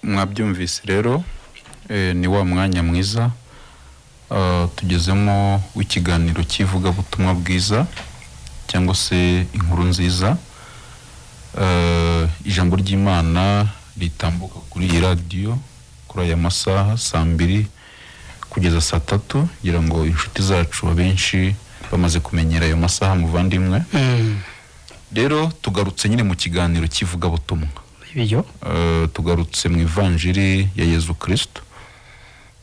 Mwabyumvise rero, ni wa mwanya mwiza tugezemo w'ikiganiro cy'ivugabutumwa bwiza cyangwa se inkuru nziza. Ijambo ry'Imana ritambuka kuri iyi radiyo kuri aya masaha, saa 2 kugeza saa 3, kugira ngo inshuti zacu abenshi bamaze kumenyera ayo masaha, muvandimwe. Rero tugarutse nyine mu kiganiro cy'ivugabutumwa. Ibyo. Tugarutse mu ivanjiri ya Yezu Kristo,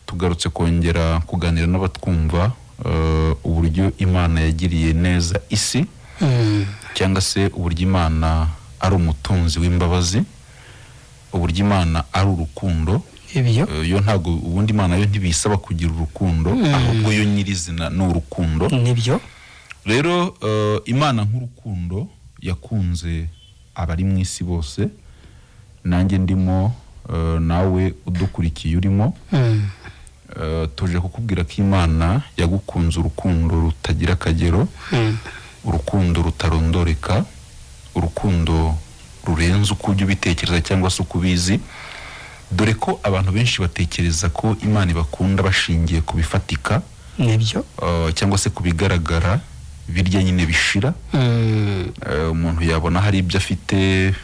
tugarutse kongera kuganira n'abatwumva uburyo Imana yagiriye neza isi, cyangwa se uburyo Imana ari umutunzi w'imbabazi, uburyo Imana ari urukundo. Ibyo. Yo ntabwo, ubundi Imana yo ntibisaba kugira urukundo, ahubwo yo nyirizina ni urukundo. Nibyo. Rero Imana nk'urukundo yakunze abari mu isi bose, nanjye ndimo, nawe udukurikiye urimo. Tuje kukubwira ko Imana yagukunze urukundo rutagira akagero, urukundo rutarondoreka, urukundo rurenze uko ujya ubitekereza cyangwa se uko ubizi, dore ko abantu benshi batekereza ko Imana ibakunda bashingiye ku bifatika, Nibyo. Cyangwa se ku bigaragara birya nyine bishira. Umuntu yabona hari ibyo afite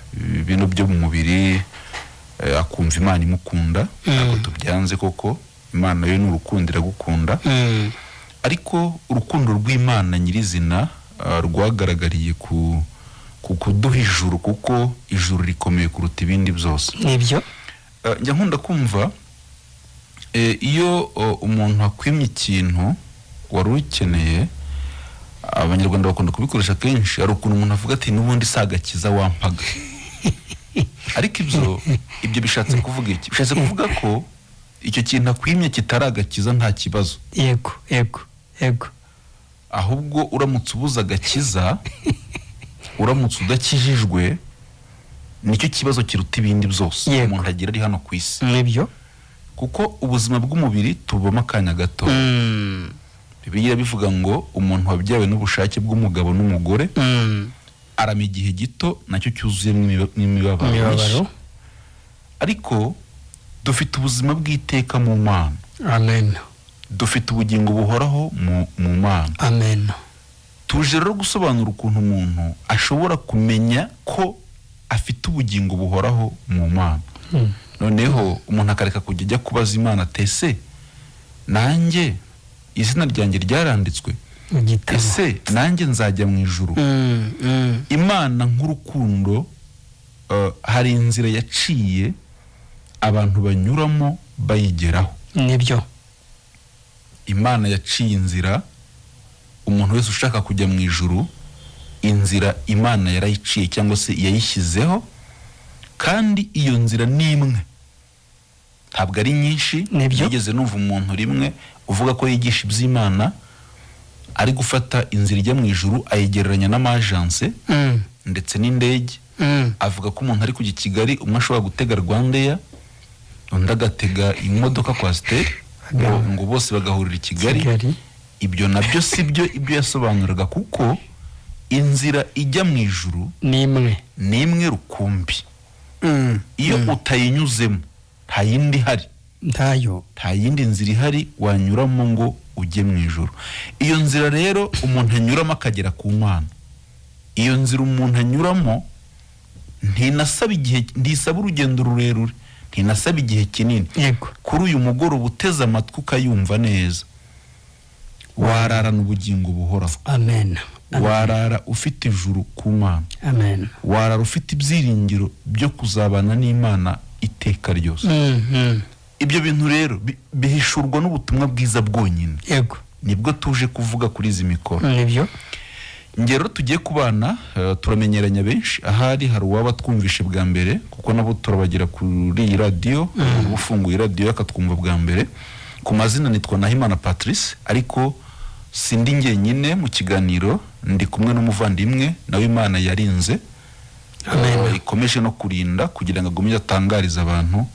bino byo mu mubiri, akumva Imana imukunda. Ntabwo tubyanze koko, Imana yo ni urukundo, iragukunda. Ariko urukundo rw'Imana nyirizina rwagaragariye ku kuduha ijuru, kuko ijuru rikomeye kuruta ibindi byose. Nibyo. Njya nkunda kumva iyo umuntu akwimye ikintu wari ukeneye, Abanyarwanda bakunda kubikoresha kenshi, hari ukuntu umuntu avuga ati: "N'ubundi si agakiza wampaga." Ariko ibyo bishatse kuvuga iki? Bishatse kuvuga ko icyo kintu akwimye kitari agakiza, nta kibazo. yego yego yego Ahubwo uramutse ubuze agakiza, uramutse udakijijwe, nicyo kibazo kiruta ibindi byose umuntu agira ari hano ku isi, kuko ubuzima bw'umubiri tubamo akanya gato. Bibiliya bivuga ngo umuntu wabyawe n'ubushake bw'umugabo n'umugore arama igihe gito, nacyo cyuzuyemo n'imibabaro imibabaro myinshi. Ariko dufite ubuzima bw'iteka mu Mana. Amen. Dufite ubugingo buhoraho mu Mana. Amen. Tuje rero gusobanura ukuntu umuntu ashobora kumenya ko afite ubugingo buhoraho mu Mana, noneho umuntu akareka kujya ajya kubaza Imana ati: "Ese nanjye izina ryanjye ryaranditswe?" Mu gitabo. "Ese nanjye nzajya mu ijuru?" Imana nk'urukundo, hari inzira yaciye abantu banyuramo bayigeraho. Nibyo. Imana yaciye inzira umuntu wese ushaka kujya mu ijuru, inzira Imana yarayiciye cyangwa se yayishyizeho, kandi iyo nzira ni imwe, ntabwo ari nyinshi. Nibyo. Nigeze numva umuntu rimwe uvuga ko yigisha iby'Imana ari gufata inzira ijya mu ijuru ayigereranya n'amajanse ndetse n'indege. Avuga ko umuntu ari kujya i Kigali, umwe ashobora gutega RwandAir, undi agatega imodoka Coaster, ngo bose bagahurira i Kigali. Kigali. Ibyo nabyo si byo ibyo yasobanuraga, kuko inzira ijya mu ijuru ni imwe. Ni imwe rukumbi. Iyo utayinyuzemo, nta yindi ihari. Ntayo. Nta yindi nzira ihari wanyuramo ngo ujye mu ijuru. Iyo nzira rero umuntu anyuramo akagera ku Mana, iyo nzira umuntu anyuramo ntinasaba igihe, ntisaba urugendo rurerure, ntinasaba igihe kinini. Kuri uyu mugoroba uteze amatwi ukayumva neza, wararana ubugingo buhoraho. Amen. Warara ufite ijuru ku Mana. Amen. Warara ufite ibyiringiro byo kuzabana n'Imana iteka ryose. Ibyo bintu rero bihishurwa n'ubutumwa bwiza bwonyine. Nibwo tuje kuvuga kuri izi mikoro. Nibyo. Ngero tugiye kubana, turamenyeranya benshi, ahari hari uwaba twumvishe bwa mbere, kuko nabo turabagira kuri iyi radiyo. Umuntu uba ufunguye radiyo akatwumva bwa mbere, ku mazina nitwa Nahimana Patrice, ariko sindi njyenyine mu kiganiro, ndi kumwe n'umuvandimwe nawe Imana yarinze, Amen. Ikomeje no kurinda kugira ngo agumye atangarize abantu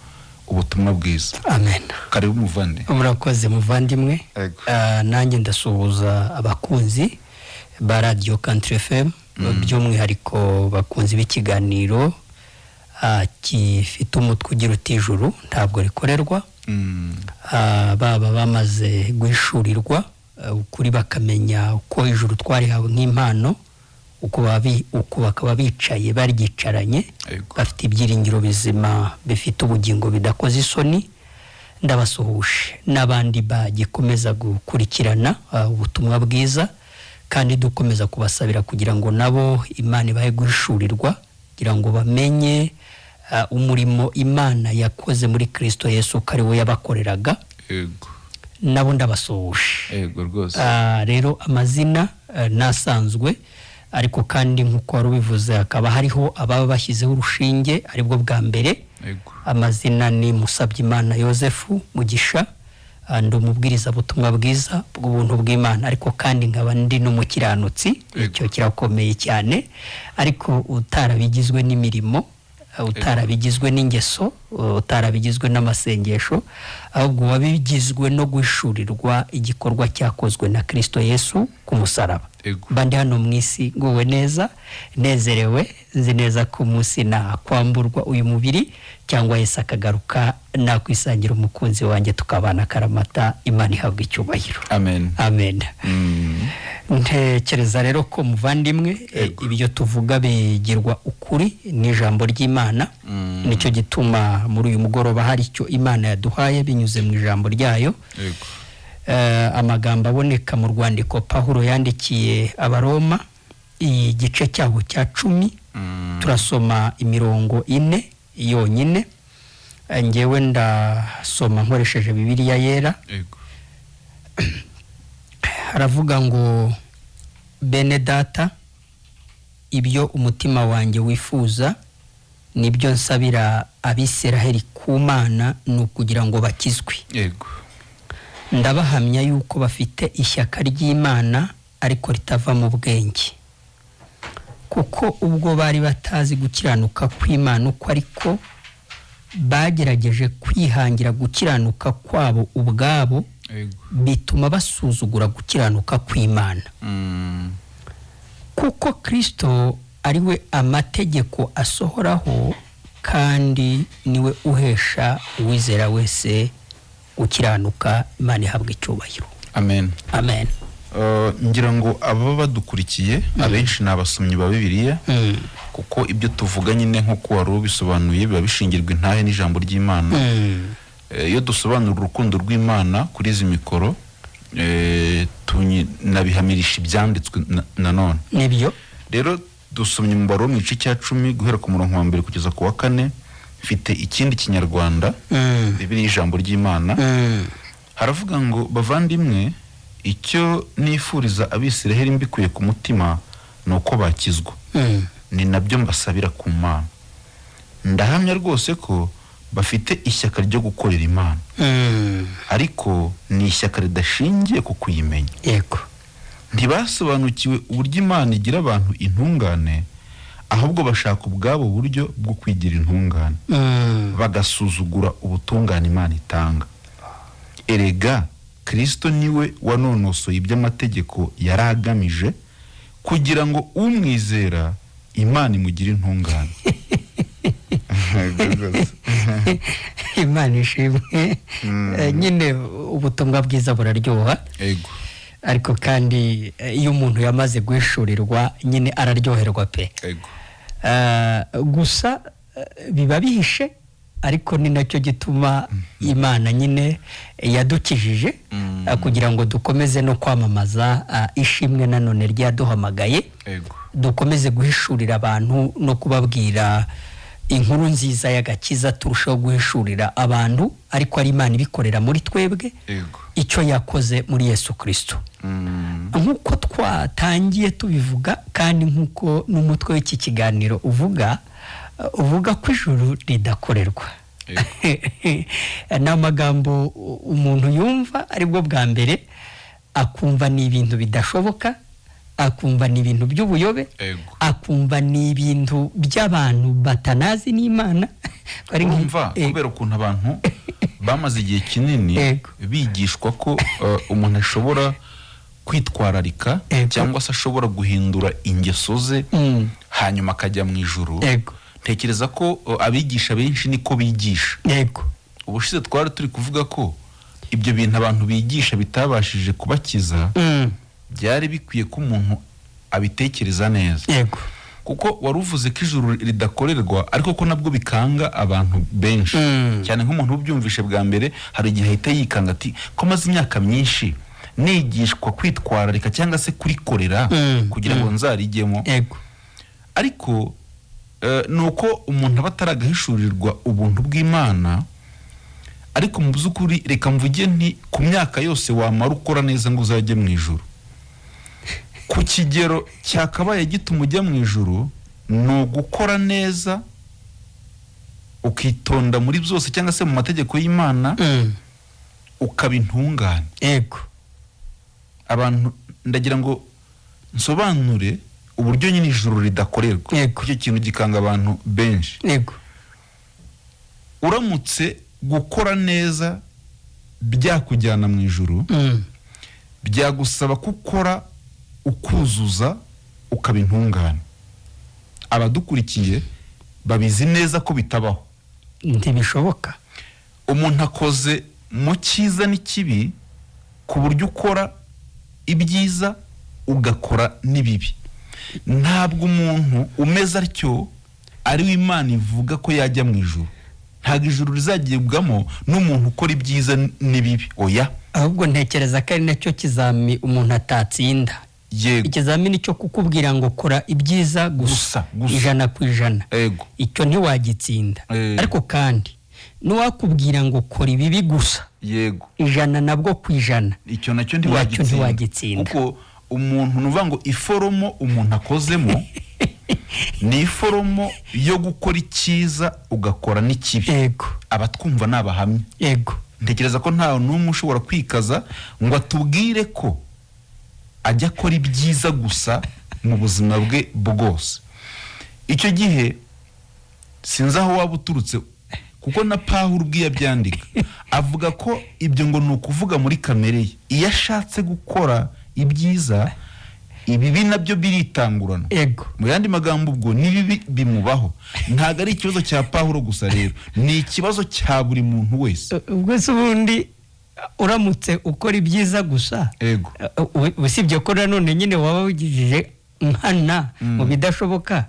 ubutumwa bwiza. Amen. Karibu muvandi. Murakoze muvandimwe. Yego. Nanjye ndasuhuza abakunzi ba radiyo Country FM, by'umwihariko bakunzi b'ikiganiro. Gifite umutwe ugira uti ijuru ntabwo rikorerwa. Baba bamaze guhishurirwa ukuri, bakamenya uko ijuru twarihawe nk'impano, uko bakaba bicaye baryicaranye, bafite ibyiringiro bizima bifite ubugingo bidakoze isoni. Ndabasuhuje n'abandi bagikomeza gukurikirana ubutumwa bwiza, kandi dukomeza kubasabira kugira ngo nabo Imana ibahe guhishurirwa, kugira ngo bamenye umurimo Imana yakoze muri Kristo Yesu, ko ari we yabakoreraga. Nabo ndabasuhuje. Yego rwose. Rero amazina nasanzwe, ariko kandi nk'uko wari ubivuze, hakaba hariho ababa bashyizeho urushinge aribwo bwa mbere. Amazina ni Musabyimana Yosefu Mugisha. Ndi umubwirizabutumwa bwiza bw'ubuntu bw'Imana, ariko kandi nkaba ndi n'umukiranutsi. Icyo kirakomeye cyane, ariko utarabigizwe n'imirimo, utarabigizwe n'ingeso, utarabigizwe n'amasengesho, ahubwo wabigizwe no guhishurirwa igikorwa cyakozwe na Kristo Yesu ku musaraba. Mba ndi hano mu isi nguwe neza, nezerewe, nzi neza ko umunsi nakwamburwa uyu mubiri cyangwa Yesu akagaruka, nakwisangira umukunzi wanjye tukabana akaramata. Imana ihabwa icyubahiro. Amen. Amen. Ntekereza rero ko, muvandimwe, ibyo tuvuga bigirwa ukuri n'ijambo ry'Imana. Nicyo gituma muri uyu mugoroba hari icyo Imana yaduhaye binyuze mu ijambo ryayo. Amagambo aboneka mu rwandiko Pawulo yandikiye Abaroma, igice cyaho cya 10, turasoma imirongo 4 yonyine. Njyewe ndasoma nkoresheje Bibiliya Yera. Haravuga ngo: "Bene data, ibyo umutima wanjye wifuza nibyo nsabira Abisiraheli ku Mana ni ukugira ngo bakizwe. Ndabahamya yuko bafite ishyaka ry'Imana, ariko ritava mu bwenge, kuko ubwo bari batazi gukiranuka kw'Imana uko ariko, bagerageje kwihangira gukiranuka kwabo ubwabo, bituma basuzugura gukiranuka kw'Imana. Kuko Kristo ari we amategeko asohoraho, kandi niwe uhesha uwizera wese gukiranuka. Imana ihabwa icyubahiro." Amen. Amen. Ngira ngo ababa badukurikiye abenshi ni abasomyi ba Bibiliya, kuko ibyo tuvuga nyine, nk'uko wari ubisobanuye, biba bishingirwa intahe n'ijambo ry'Imana. Iyo dusobanura urukundo rw'Imana kuri izi mikoro, tunabihamirisha ibyanditswe nanone. Nibyo. Rero dusomye mu Baroma mu gice cya 10, guhera ku murongo wa 1 kugeza ku wa 4. Mfite ikindi Kinyarwanda, Bibiliya ijambo ry'Imana. Haravuga ngo: "Bavandimwe, icyo nifuriza Abisiraheli mbikuye ku mutima ni uko bakizwa. Ni nabyo mbasabira ku Mana. Ndahamya rwose ko bafite ishyaka ryo gukorera Imana, ariko ni ishyaka ridashingiye ku kuyimenya. Ntibasobanukiwe uburyo Imana igira abantu intungane, ahubwo bashaka ubwabo buryo bwo kwigira intungane, bagasuzugura ubutungane Imana itanga. Erega Kristo niwe wanonosoye iby'amategeko yari agamije, kugira ngo umwizera Imana imugire intungane." Imana ishimwe. Nyine ubutumwa bwiza buraryoha, ariko kandi iyo umuntu yamaze guhishurirwa nyine araryoherwa pe. Gusa biba bihishe, ariko ni nacyo gituma Imana nyine yadukijije, kugira ngo dukomeze no kwamamaza ishimwe nanone ryaduhamagaye, dukomeze guhishurira abantu no kubabwira inkuru nziza y'agakiza, turushaho guhishurira abantu, ariko ari Imana ibikorera muri twebwe, icyo yakoze muri Yesu Kristo. Nk'uko twatangiye tubivuga, kandi nk'uko n'umutwe w'iki kiganiro uvuga ko ijuru ridakorerwa, ni amagambo umuntu yumva aribwo bwa mbere, akumva ni ibintu bidashoboka, akumva ni ibintu by'ubuyobe, akumva ni ibintu by'abantu batanazi n'Imana. Ko ari Urumva, kubera ukuntu abantu bamaze igihe kinini bigishwa ko umuntu ashobora kwitwararika, cyangwa se ashobora guhindura ingeso ze, hanyuma akajya mu ijuru. Ntekereza ko abigisha benshi niko bigisha. Ubushize twari turi kuvuga ko ibyo bintu abantu bigisha bitabashije kubakiza. Byari bikwiye ko umuntu abitekereza neza, kuko wari uvuze ko ijuru ridakorerwa, ariko ko nabwo bikanga abantu benshi, cyane nk'umuntu ubyumvishe bwa mbere, hari igihe ahita yikanga ati: "Ko maze imyaka myinshi nigishwa kwitwararika cyangwa se kurikorera kugira ngo nzarijyemo?" Ariko ni uko umuntu aba ataragahishurirwa ubuntu bw'Imana. Ariko mu by'ukuri, reka mvuge nti ku myaka yose wamara ukora neza ngo uzajye mu ijuru, ku kigero cyakabaye gituma ujya mu ijuru ni ugukora neza, ukitonda muri byose cyangwa se mu mategeko y'Imana, ukaba intungane. Abantu, ndagira ngo nsobanure uburyo nyine ijuru ridakorerwa. Icyo kintu gikanga abantu benshi. Uramutse gukora neza byakujyana mu ijuru, byagusaba ko ukora ukuzuza, ukaba intungane. Abadukurikiye babizi neza ko bitabaho. Ntibishoboka. Umuntu akoze mu cyiza n'ikibi, ku buryo ukora ibyiza ugakora n'ibibi. Ntabwo umuntu umeze atyo ari we Imana ivuga ko yajya mu ijuru. Ntabwo ijuru rizagibwamo n'umuntu ukora ibyiza n'ibibi, oya. Ahubwo ntekereza ko ari nacyo kizami umuntu atatsinda. Ikizamini cyo kukubwira ngo kora ibyiza gusa, Gusa, gusa. 100%, icyo ntiwagitsinda. Ariko kandi n'uwakubwira ngo kora ibibi gusa, 100 nabwo. Icyo nacyo Nacyo ntiwagitsinda. ntiwagitsinda. Kuko umuntu, ni ukuvuga ngo iforomo umuntu akozemo ni iforomo yo gukora icyiza ugakora n'ikibi. Abatwumva ni abahamya. Ntekereza ko nta n'umwe ushobora kwikaza ngo atubwire ko ajya akora ibyiza gusa mu buzima bwe bwose. Icyo gihe sinzi aho waba uturutse, kuko na Pawulo ubwe yabyandika avuga ko ibyo ngo ni ukuvuga muri kamere ye, iyo ashatse gukora ibyiza, ibibi nabyo biritangurana. Mu yandi magambo, ubwo n'ibibi bimubaho. Ntabwo ari ikibazo cya Pawulo gusa rero, ni ikibazo cya buri muntu wese. Ubwo se ubundi uramutse ukora ibyiza gusa, usibye ko nanone nyine waba wigijije nkana mu bidashoboka,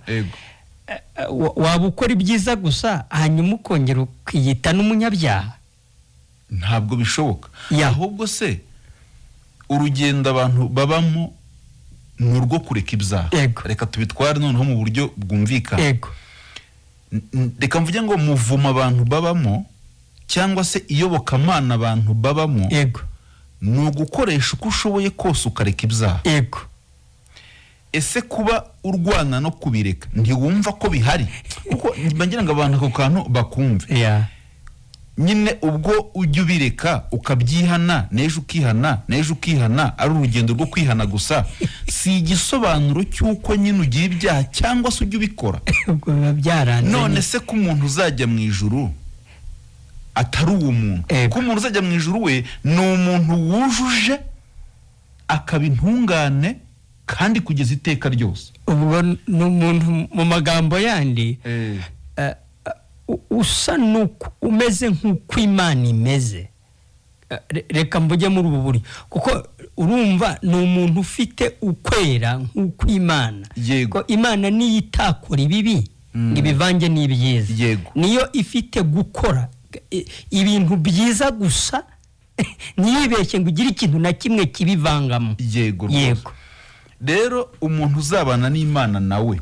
waba ukora ibyiza gusa hanyuma ukongera ukiyita n'umunyabyaha? Ntabwo bishoboka. Ahubwo se urugendo abantu babamo ni urwo kureka ibyaha. Reka tubitware noneho mu buryo bwumvikana. Reka mvuge ngo muvumo abantu babamo cyangwa se iyobokamana abantu babamo ni ugukoresha uko ushoboye kose ukareka ibyaha. Ese kuba urwana no kubireka, ntiwumva ko bihari? Kuko mba ngira ngo abantu ako kantu bakumve. Nyine ubwo ujya ubireka ukabyihana, n'ejo ukihana, n'ejo ukihana, ari urugendo rwo kwihana gusa, si igisobanuro cy'uko nyine ugira ibyaha cyangwa se ujya ubikora. Ubwo biba byaranze None nyine. se ko umuntu uzajya mu ijuru atari uwo muntu? Ko umuntu uzajya mu ijuru we ni umuntu wujuje, akaba intungane kandi kugeza iteka ryose. Ubwo ni umuntu, mu magambo yandi, usa n'uko umeze nk'uko Imana imeze. Reka mvuge muri ubu buryo, kuko urumva ni umuntu ufite ukwera nk'uko Imana, ko Imana niyo itakora ibibi ngo ibivange n'ibyiza, niyo ifite gukora ibintu byiza gusa, ntiyibeshye ngo ugire ikintu na kimwe kibivangamo. Yego rwose. Rero umuntu uzabana n'Imana nawe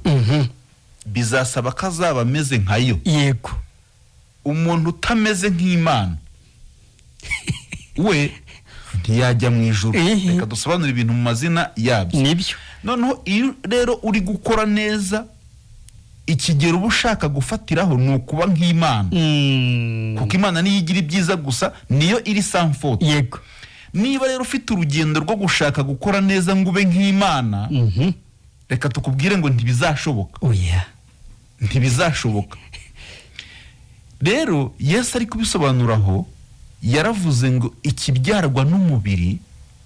bizasaba ko azaba ameze nkayo. Umuntu utameze nk'Imana we ntiyajya mu ijuru. Reka dusobanure ibintu mu mazina yabyo. Noneho iyo rero uri gukora neza, ikigero uba ushaka gufatiraho ni ukuba nk'Imana, kuko Imana niyo igira ibyiza gusa, niyo iri sans faute. Niba rero ufite urugendo rwo gushaka gukora neza ngo ube nk'Imana, reka tukubwire ngo ntibizashoboka. Oya. Ntibizashoboka. Rero Yesu ari kubisobanura aho, yaravuze ngo ikibyarwa n'umubiri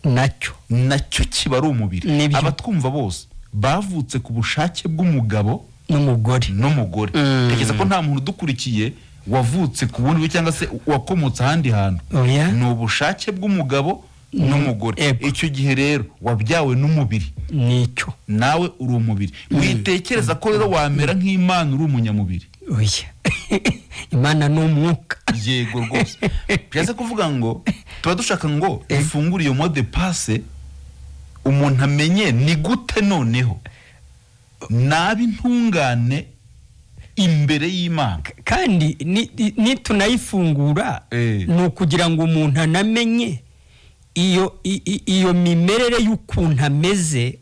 nacyo nacyo kiba ari umubiri. Nibyo. Abatwumva bose bavutse ku bushake bw'umugabo. N'umugore. N'umugore. Tekereza ko nta muntu udukurikiye wavutse ku bundi buryo cyangwa se wakomotse ahandi hantu. Oya. Ni ubushake bw'umugabo n'umugore. Icyo gihe rero wabyawe n'umubiri. Nicyo. Nawe uri umubiri. Witekereza ko rero wamera nk'Imana uri umunyamubiri. Oya, Imana ni umwuka. Yego rwose. Bishatse kuvuga ngo tuba dushaka ngo dufungure iyo mot de passe, umuntu amenye ni gute noneho naba intungane imbere y'Imana. Kandi nitunayifungura, ni ukugira ngo umuntu anamenye iyo mimerere y'ukuntu ameze,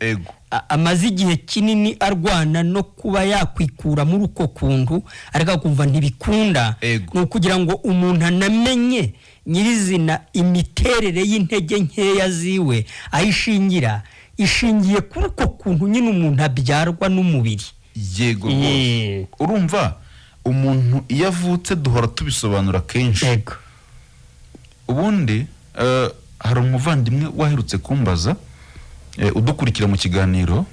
amaze igihe kinini arwana no kuba yakwikura muri uko kuntu, ariko akumva ntibikunda. Ni ukugira ngo umuntu anamenye nyirizina imiterere y'intege nkeya ziwe, aho ishingira, ishingiye kuri uko kuntu nyine umuntu abyarwa n'umubiri. Yego rwose. Urumva, umuntu iyo avutse, duhora tubisobanura kenshi. Ubundi hari umuvandimwe waherutse kumbaza, udukurikira mu kiganiro,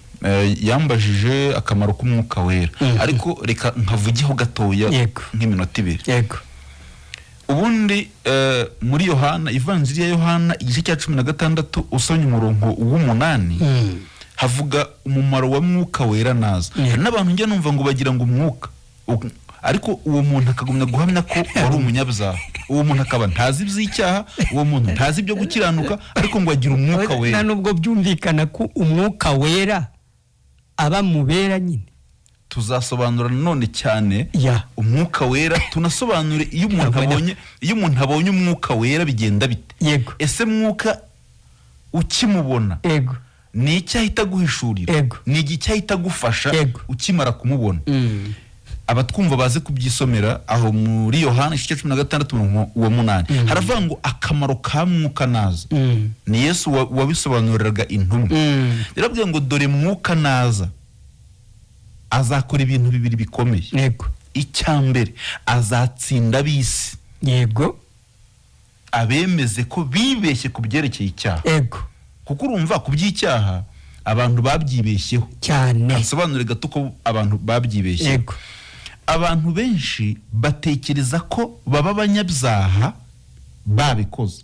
yambajije akamaro k'Umwuka Wera. Ariko reka nkavugeho gatoya, nk'iminota 2. Ubundi muri Yohana, Ivanjiri ya Yohana, igice cya 16, usomye umurongo w'8, havuga umumaro wa Mwuka Wera naza. Hari n'abantu njya numva ngo bagira ngo umwuka, ariko uwo muntu akagumya guhamya ko wari umunyabyaha, uwo muntu akaba ntazi iby'icyaha, uwo muntu ntazi ibyo gukiranuka, ariko ngo agira Umwuka Nta Wera. nubwo byumvikana ko Umwuka Wera aba mubera nyine. Tuzasobanura nanone cyane Umwuka Wera, tunasobanure iyo umuntu abonye, iyo umuntu abonye Umwuka Wera bigenda bite? Ese Mwuka ukimubona, ni icyo ahita aguhishurira? Ni icyo ahita agufasha ukimara kumubona? Abatwumva baze kubyisomera aho muri Yohana igice cya 16, umurongo wa 8. Haravuga ngo akamaro ka Mwuka naza. Ni Yesu wabisobanuriraga intumwa. Yarabwiye ngo dore Mwuka naza azakora ibintu bibiri bikomeye. Icya mbere, azatsinda ab'isi, abemeze ko bibeshye ku byerekeye icyaha. Kuko urumva, ku by'icyaha abantu babyibeshyeho. Cyane. Nsobanure gato ko abantu babyibeshyeho. Abantu benshi batekereza ko baba abanyabyaha babikoze,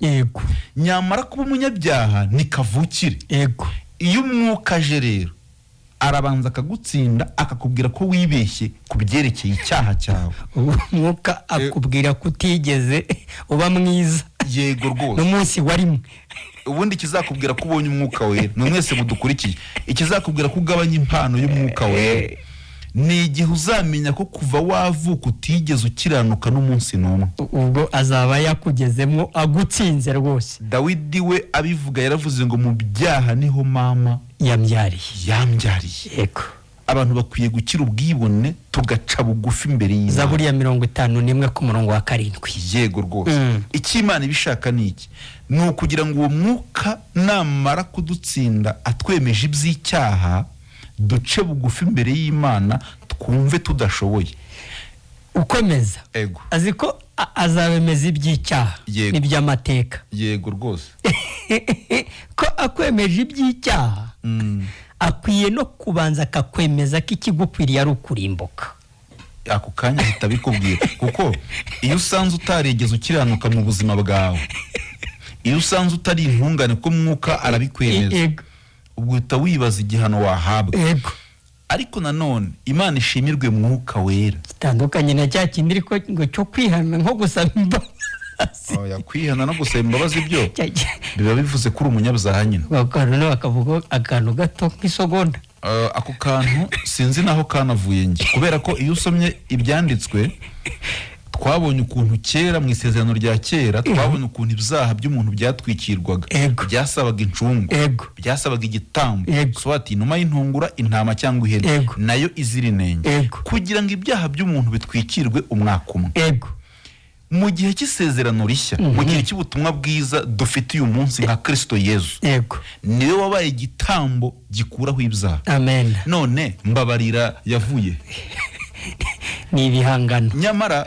nyamara kuba umunyabyaha ni kavukire. Iyo Umwuka aje rero, arabanza akagutsinda, akakubwira ko wibeshye ku byerekeye icyaha cyawe. Umwuka akubwira ko utigeze uba mwiza Yego rwose. n'umunsi warimwe. Ubundi ikizakubwira ko ubonye Umwuka Wera, ni mwese mudukurikiye, ikizakubwira ko ugabanya impano y'Umwuka Wera ni igihe uzamenya ko kuva wavuka utigeze ukiranuka n'umunsi n'umwe. Ubwo azaba yakugezemo, agutsinze rwose. Dawidi we abivuga yaravuze ngo mu byaha niho mama yambyariye. Yambyariye. Abantu bakwiye gukira ubwibone, tugaca bugufi imbere y'Imana. Zaburi ya 51 ku murongo wa 7. Yego rwose. Icyo Imana ibishaka ni iki? Ni ukugira ngo uwo Mwuka namara kudutsinda atwemeje iby'icyaha, duce bugufi imbere y'Imana, twumve tudashoboye. Ukomeza. Azi ko azabemeza iby'icyaha n'iby'amateka. Yego rwose. Ko akwemeje iby'icyaha, akwiye no kubanza akakwemeza ko ikigukwiriye ari ukurimbuka. Ako kanya ahita abikubwira, kuko iyo usanze utarigeze ukiranuka mu buzima bwawe, iyo usanze utari intungane, ko Mwuka arabikwemeza, ubwo uhita wibaza igihano wahabwa. Ariko nanone Imana ishimirwe Mwuka Wera. Gitandukanye na cya kindi ariko ngo cyo kwihana nko gusaba imbabazi. Oya, kwihana no gusaba imbabazi byo biba bivuze ko uri umunyabyaha nyine. Noneho bakavuga akantu gato nk'isogonda. Ako kantu sinzi naho kanavuye njye, kubera ko iyo usomye ibyanditswe, twabonye ukuntu kera mu Isezerano rya Kera, twabonye ukuntu ibyaha by'umuntu byatwikirwaga. Byasabaga incungu. Byasabaga igitambo. Swati inuma y'intungura, intama cyangwa ihene, nayo izira inenge, kugira ngo ibyaha by'umuntu bitwikirwe umwaka umwe. Mu gihe cy'Isezerano Rishya, mu gihe cy'ubutumwa bwiza dufite uyu munsi nka Kristo Yezu, niwe wabaye igitambo gikuraho ibyaha. Amen. None mbabarira yavuye? Ni ibihangano. Nyamara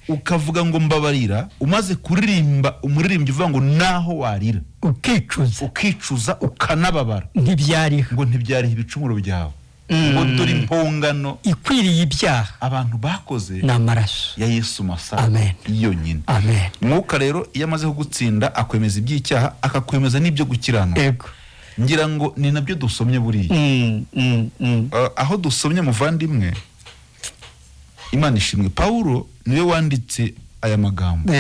ukavuga ngo mbabarira, umaze kuririmba umuririmbyi uvuga ngo naho warira, ukicuza, ukicuza, ukanababara, ntibyariho. Ngo ntibyariho ibicumuro byawe. Ngo dore impongano ikwiriye ibyaha abantu bakoze ni amaraso ya Yesu masa Amen. yonyine. Amen. Mwuka rero iyo amaze kugutsinda akwemeza iby'icyaha, akakwemeza n'ibyo gukiranuka. Ngira ngo ni nabyo dusomye buriya. Aho dusomye, muvandimwe, Imana ishimwe, Pawulo niwe wanditse aya magambo,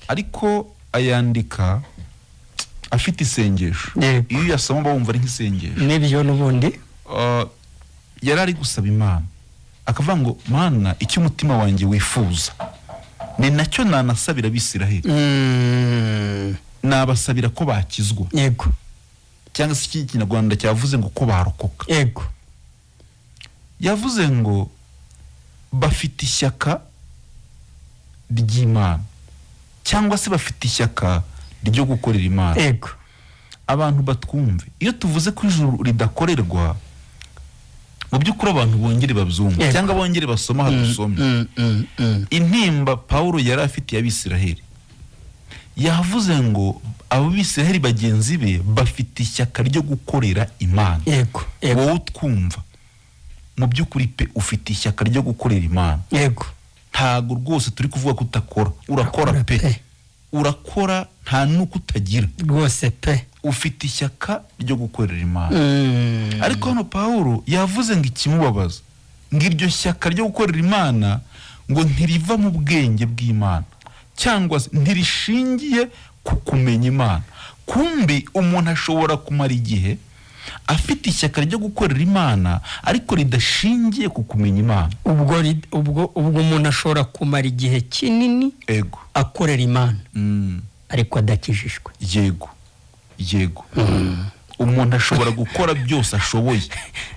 ariko ayandika afite isengesho. Iyo uyasoma uba wumva ari nk'isengesho. N'ibyo n'ubundi. Yari ari gusaba Imana, akavuga ngo: "Mana, icyo umutima wanjye wifuza ni nacyo nanasabira Abisiraheli, nabasabira ko bakizwa," cyangwa se iki Kinyarwanda cyavuze ngo ko barokoka. Yavuze ngo bafite ishyaka ry'Imana, cyangwa se bafite ishyaka ryo gukorera Imana. Abantu batwumve, iyo tuvuze ko ijuru ridakorerwa, mu by'ukuri abantu bongere babyumve, cyangwa bongere basome aha dusomye. Intimba Pawulo yari afitiye Abisiraheli, yavuze ngo abo Bisiraheli bagenzi be bafite ishyaka ryo gukorera Imana. yego yego Wowe utwumva, mu by'ukuri pe, ufite ishyaka ryo gukorera Imana. Ntabwo rwose turi kuvuga ko utakora, urakora Urakora pe. pe. Urakora, nta n'uko utagira. Rwose pe. Ufite ishyaka ryo gukorera Imana, ariko hano Pawulo yavuze ngo ikimubabaza, ngo iryo shyaka ryo gukorera Imana ngo ntiriva mu bwenge bw'Imana, cyangwa se ntirishingiye ku kumenya Imana. Kumbi umuntu ashobora kumara igihe afite ishyaka ryo gukorera Imana, ariko ridashingiye ku kumenya Imana. Ubwo umuntu ashobora kumara igihe kinini akorera Imana, ariko adakijijwe. Yego, umuntu ashobora gukora byose ashoboye,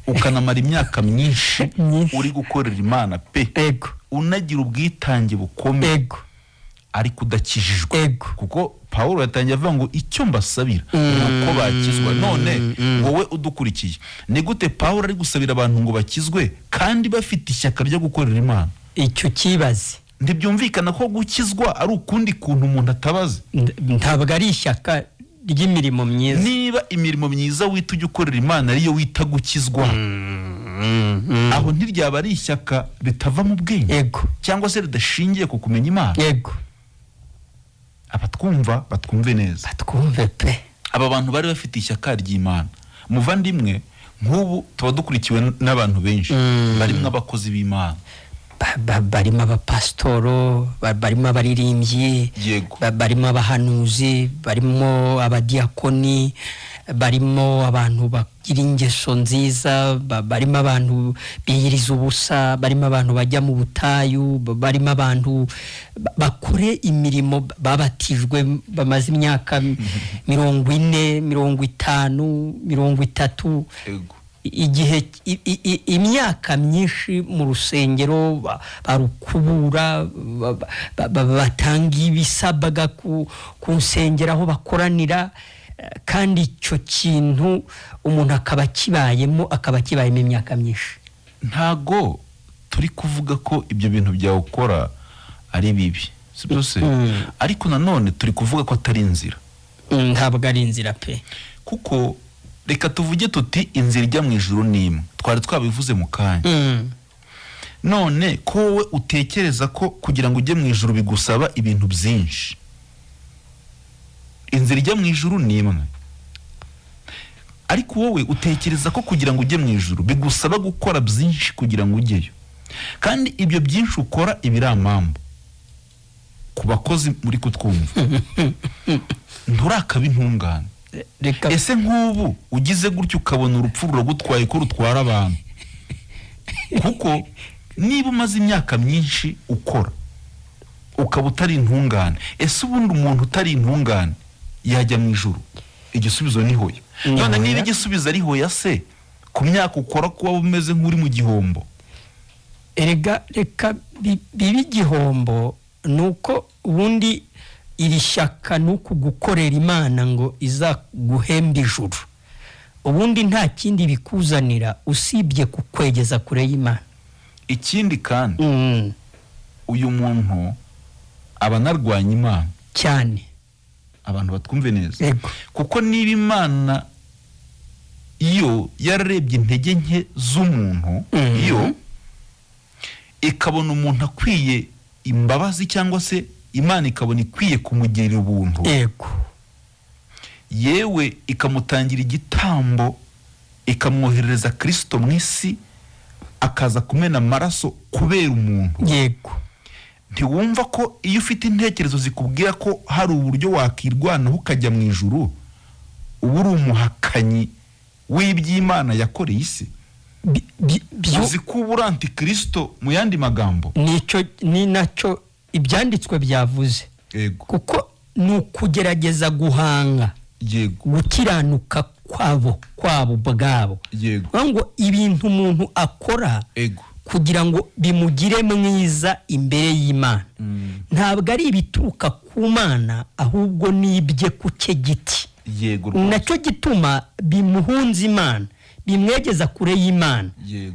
ukanamara imyaka myinshi Myinshi. uri gukorera Imana pe, unagira ubwitange bukomeye, ariko udakijijwe. Kuko Pawulo yatangiye avuga ngo: "Icyo mbasabira ni uko bakizwa." None wowe udukurikiye, ni gute Pawulo ari gusabira abantu ngo bakizwe kandi bafite ishyaka ryo gukorera Imana? Icyo kibaze. Ntibyumvikana ko gukizwa ari ukundi kuntu umuntu atabazi. Ntabwo ari ishyaka ry'imirimo myiza. Niba imirimo myiza wita ujya ukorera Imana ariyo wita gukizwa, aho ntiryaba ari ishyaka ritava mu bwenge, cyangwa se ridashingiye ku kumenya Imana? Abatwumva batwumve neza. Batwumve pe. Aba bantu bari bafite ishyaka ry'Imana. Muvandimwe, nk'ubu tuba dukurikiwe n'abantu benshi barimo abakozi b'Imana. Barimo abapasitoro, barimo abaririmbyi, barimo abahanuzi, barimo abadiyakoni, barimo abantu bagira ingeso nziza, barimo abantu biyiriza ubusa, barimo abantu bajya mu butayu, barimo abantu bakore imirimo, babatijwe, bamaze imyaka 40, 50, 30, igihe imyaka myinshi mu rusengero, barukubura, batanga ibisabwa ku nsengero aho bakoranira, kandi icyo kintu umuntu akaba akibayemo imyaka myinshi. Ntago turi kuvuga ko ibyo bintu byawe ukora ari bibi, si byo se? Ariko nanone turi kuvuga ko atari inzira. Ntabwo ari inzira pe. Kuko reka tuvuge tuti inzira ijya mu ijuru ni imwe, twari twabivuze mu kanya. None ko wowe utekereza ko kugira ngo ujye mu ijuru bigusaba ibintu byinshi, inzira ijya mu ijuru ni imwe, ariko wowe utekereza ko kugira ngo ujye mu ijuru bigusaba gukora byinshi kugira ngo ujyeyo, kandi ibyo byinshi ukora ibiramambu ku bakozi muri kutwumva, nturakaba intungane. Reka. Ese nk'ubu ugize gutyo ukabona urupfu ruragutwaye, ko rutwara abantu, kuko niba umaze imyaka myinshi ukora ukaba utari intungane, ese ubundi umuntu utari intungane yajya mu ijuru? Igisubizo ni hoya. Ni None hoya. niba igisubizo ari hoya se, ku myaka ukora kuba umeze nk'uri mu gihombo? Erega reka bibe igihombo, ni uko ubundi iri shyaka ni uku gukorera Imana ngo izaguhembe ijuru, ubundi nta kindi bikuzanira usibye kukwegeza kure y'Imana. Ikindi kandi, uyu muntu aba anarwanya Imana. Cyane. Abantu batwumve neza. Kuko niba Imana Iyo yararebye intege nke z'umuntu, iyo ikabona umuntu akwiye imbabazi, cyangwa se Imana ikabona ikwiye kumugirira ubuntu, yewe ikamutangira igitambo, ikamwoherereza Kirisito mu isi, akaza kumena amaraso kubera umuntu, ntiwumva ko iyo ufite intekerezo zikubwira ko hari uburyo wakirwanaho ukajya mu ijuru, uba uri umuhakanyi w'iby'Imana yakoreye isi? Uzi ko uba uri antikirisito mu yandi magambo? Nicyo, ni nacyo ibyanditswe byavuze, kuko ni ukugerageza guhanga gukiranuka kwabo ubwabo. Kuvuga ngo ibintu umuntu akora kugira ngo bimugire mwiza imbere y'Imana, ntabwo ari ibituruka ku Mana, ahubwo ni ibye ku cye giti. Yego rwose. Nacyo gituma bimuhunza Imana, bimwegeza kure y'Imana.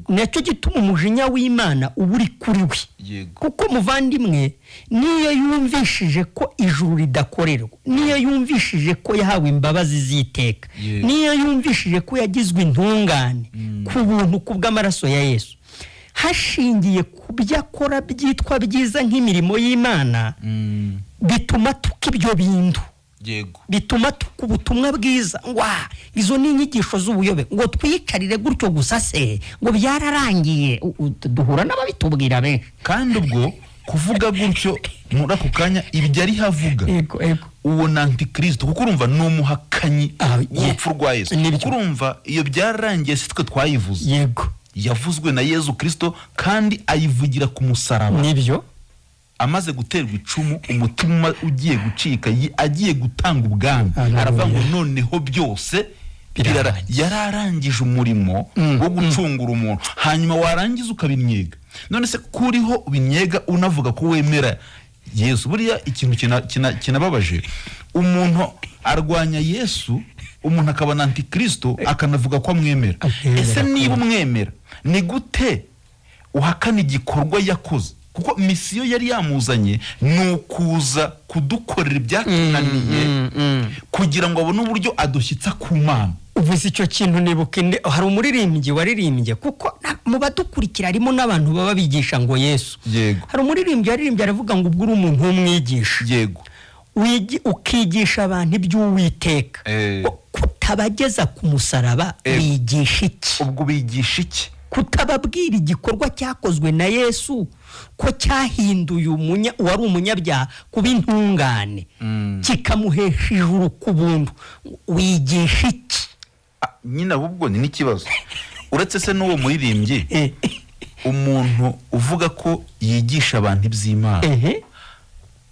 Nacyo gituma umujinya w'Imana uba uri kuri we. Kuko muvandimwe, niyo yumvishije ko ijuru ridakorerwa, niyo yumvishije ko yahawe imbabazi z'iteka, niyo yumvishije ko yagizwe intungane ku buntu ku bw'amaraso ya Yesu, hashingiye ku byo akora byitwa byiza nk'imirimo y'Imana, bituma tuka ibyo bintu, bituma tuka ubutumwa bwiza, ngo "Ah, izo ni inyigisho z'ubuyobe," ngo twiyicarire gutyo gusa se, ngo byararangiye. Duhura n'ababitubwira benshi. Kandi ubwo kuvuga gutyo muri ako kanya ibyo ariho avuga, yego yego uwo ni antikirisito, kuko urumva ni umuhakanyi w'urupfu rwa Yesu. Nibyo. Kuko urumva iyo byararangiye si twe twayivuze, yavuzwe na Yezu Kirisito, kandi ayivugira ku musaraba, amaze guterwa icumu, umutima ugiye gucika, agiye gutanga ubwami, Haleluya. aravuga ngo noneho byose Birarangiye. Yari arangije umurimo wo gucungura umuntu, hanyuma warangiza ukabimyega. None se kuriho ubimyega unavuga ko wemera Yesu? Buriya ikintu kinababaje, umuntu arwanya Yesu, umuntu akaba na antikirisito, akanavuga ko amwemera. Amwemera. Ese niba umwemera, ni gute uhakana igikorwa yakoze? Kuko misiyo yari yamuzanye ni ukuza kudukorera ibyatunaniye, kugira ngo abone uburyo adushyitsa ku Mana. Uvuze icyo kintu nibuka hari umuririmbyi waririmbye, kuko mu badukurikira harimo n'abantu baba bigisha ngo Yesu. Hari umuririmbyi waririmbye aravuga ngo ubwo uri umuntu w'umwigisha, ukigisha abantu iby'Uwiteka, ngo kutabageza ku musaraba, wigisha iki? Ubwo bigisha iki? Kutababwira igikorwa cyakozwe na Yesu, ko cyahinduye uwari umunyabyaha kuba intungane, kikamuhesha ijuru ku buntu, wigisha iki? Ah, nyine ahubwo ni n'ikibazo. Uretse se n'uwo muririmbyi, umuntu uvuga ko yigisha abantu iby'Imana,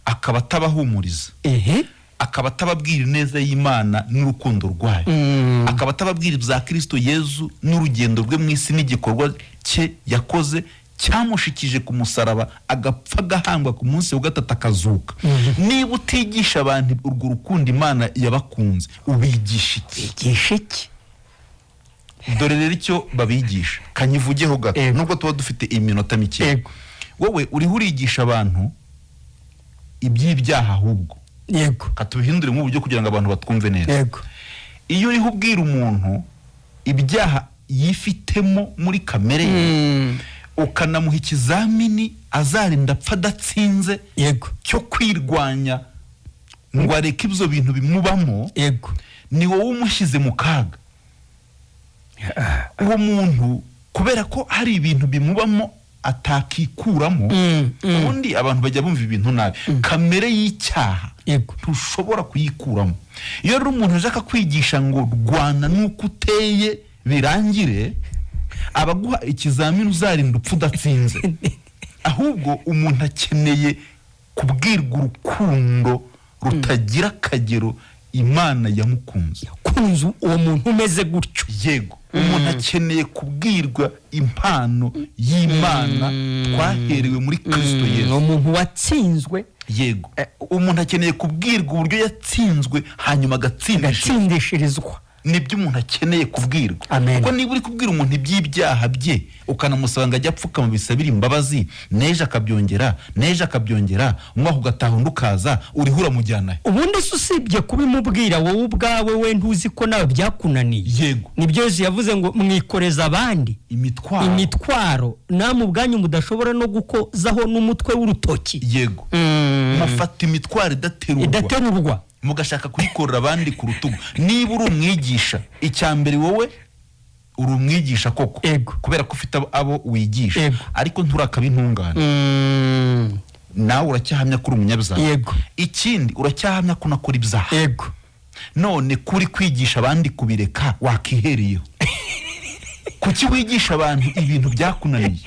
akaba atabahumuriza, akaba atababwira ineza y'Imana n'urukundo rwayo, akaba atababwira ibya Kirisito Yezu n'urugendo rwe mu isi n'igikorwa cye yakoze cyamushikije ku musaraba, agapfa, agahangwa, ku munsi wa gatatu akazuka, niba utigisha abantu urwo rukundo Imana yabakunze, ubigisha iki? Wigisha iki? Dore rero icyo babigisha, kanyivugeho gato, nubwo tuba dufite iminota mike. Wowe uriho urigisha abantu iby'ibyaha ahubwo, katubihindure mu buryo kugira ngo abantu batwumve neza. Iyo uriho ubwira umuntu ibyaha yifitemo muri kamere ye, ukanamuha ikizamini azarinda apfa adatsinze cyo kwirwanya ngo areke ibyo bintu bimubamo, ni wowe umushyize mu kaga uwo muntu, kubera ko hari ibintu bimubamo atakikuramo. Ubundi abantu bajya bumva ibintu nabi. Kamere y'icyaha ntushobora kuyikuramo. Iyo rero umuntu ashaka kwigisha ngo rwana n'uko uteye birangire, aba aguha ikizamini uzarinda upfa udatsinze. Ahubwo umuntu akeneye kubwirwa urukundo rutagira akagero Imana yamukunze. Kunze uwo muntu umeze gutyo. Yego, umuntu akeneye kubwirwa impano y'Imana twaherewe muri Kirisito Yesu. Umuntu watsinzwe. Yego, umuntu akeneye kubwirwa uburyo yatsinzwe, hanyuma agatsindisha. Agatsindishirizwa. Nibyo umuntu akeneye kubwirwa. Amen. Kuko niba uri kubwira umuntu iby'ibyaha bye, ukanamusaba ngo ajye apfukama bisabire imbabazi, n'ejo akabyongera, n'ejo akabyongera, umwaka ugataha undi ukaza, uriho uramujyana he? Ubundi se usibye kubimubwira, wowe ubwawe we ntuzi ko nawe byakunaniye? Yego. Nibyo Yesu yavuze ngo mwikoreze abandi imitwaro imitwaro namwe ubwanyu mudashobora no gukozaho n'umutwe w'urutoki. Yego, mufata imitwaro idaterurwa, idaterurwa, mugashaka kuyikorera abandi ku rutugu. Niba uri umwigisha, icya mbere wowe uri umwigisha koko, kubera ko ufite abo wigisha, ariko nturakaba intungane. Nawe uracyahamya ko uri umunyabyaha. Ikindi, uracyahamya ko unakora ibyaha. None kuri kwigisha abandi kubireka wakihereyeho? Kuki wigisha abantu ibintu byakunaniye?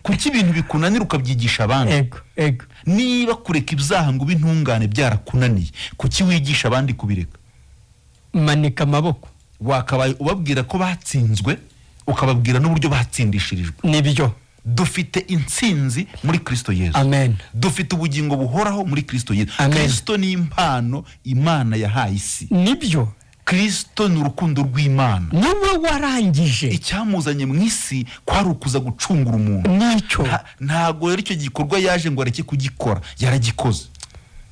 Kuki ibintu bikunanira ukabyigisha abandi? Yego yego. Niba kureka ibyaha ngo ube intungane byarakunaniye, kuki wigisha abandi kubireka? Manika amaboko. Wakabaye ubabwira ko batsinzwe, ukababwira n'uburyo batsindishirijwe. Nibyo. Dufite intsinzi muri Kristo Yesu. Amen. Dufite ubugingo buhoraho muri Kristo Yesu. Amen. Kristo ni impano Imana yahaye isi. Nibyo. Kristo ni urukundo rw'Imana. Niwe warangije. Icyamuzanye mu isi kwari ukuza gucungura umuntu. Nicyo. Ntago rero icyo gikorwa yaje ngo areke kugikora, yaragikoze.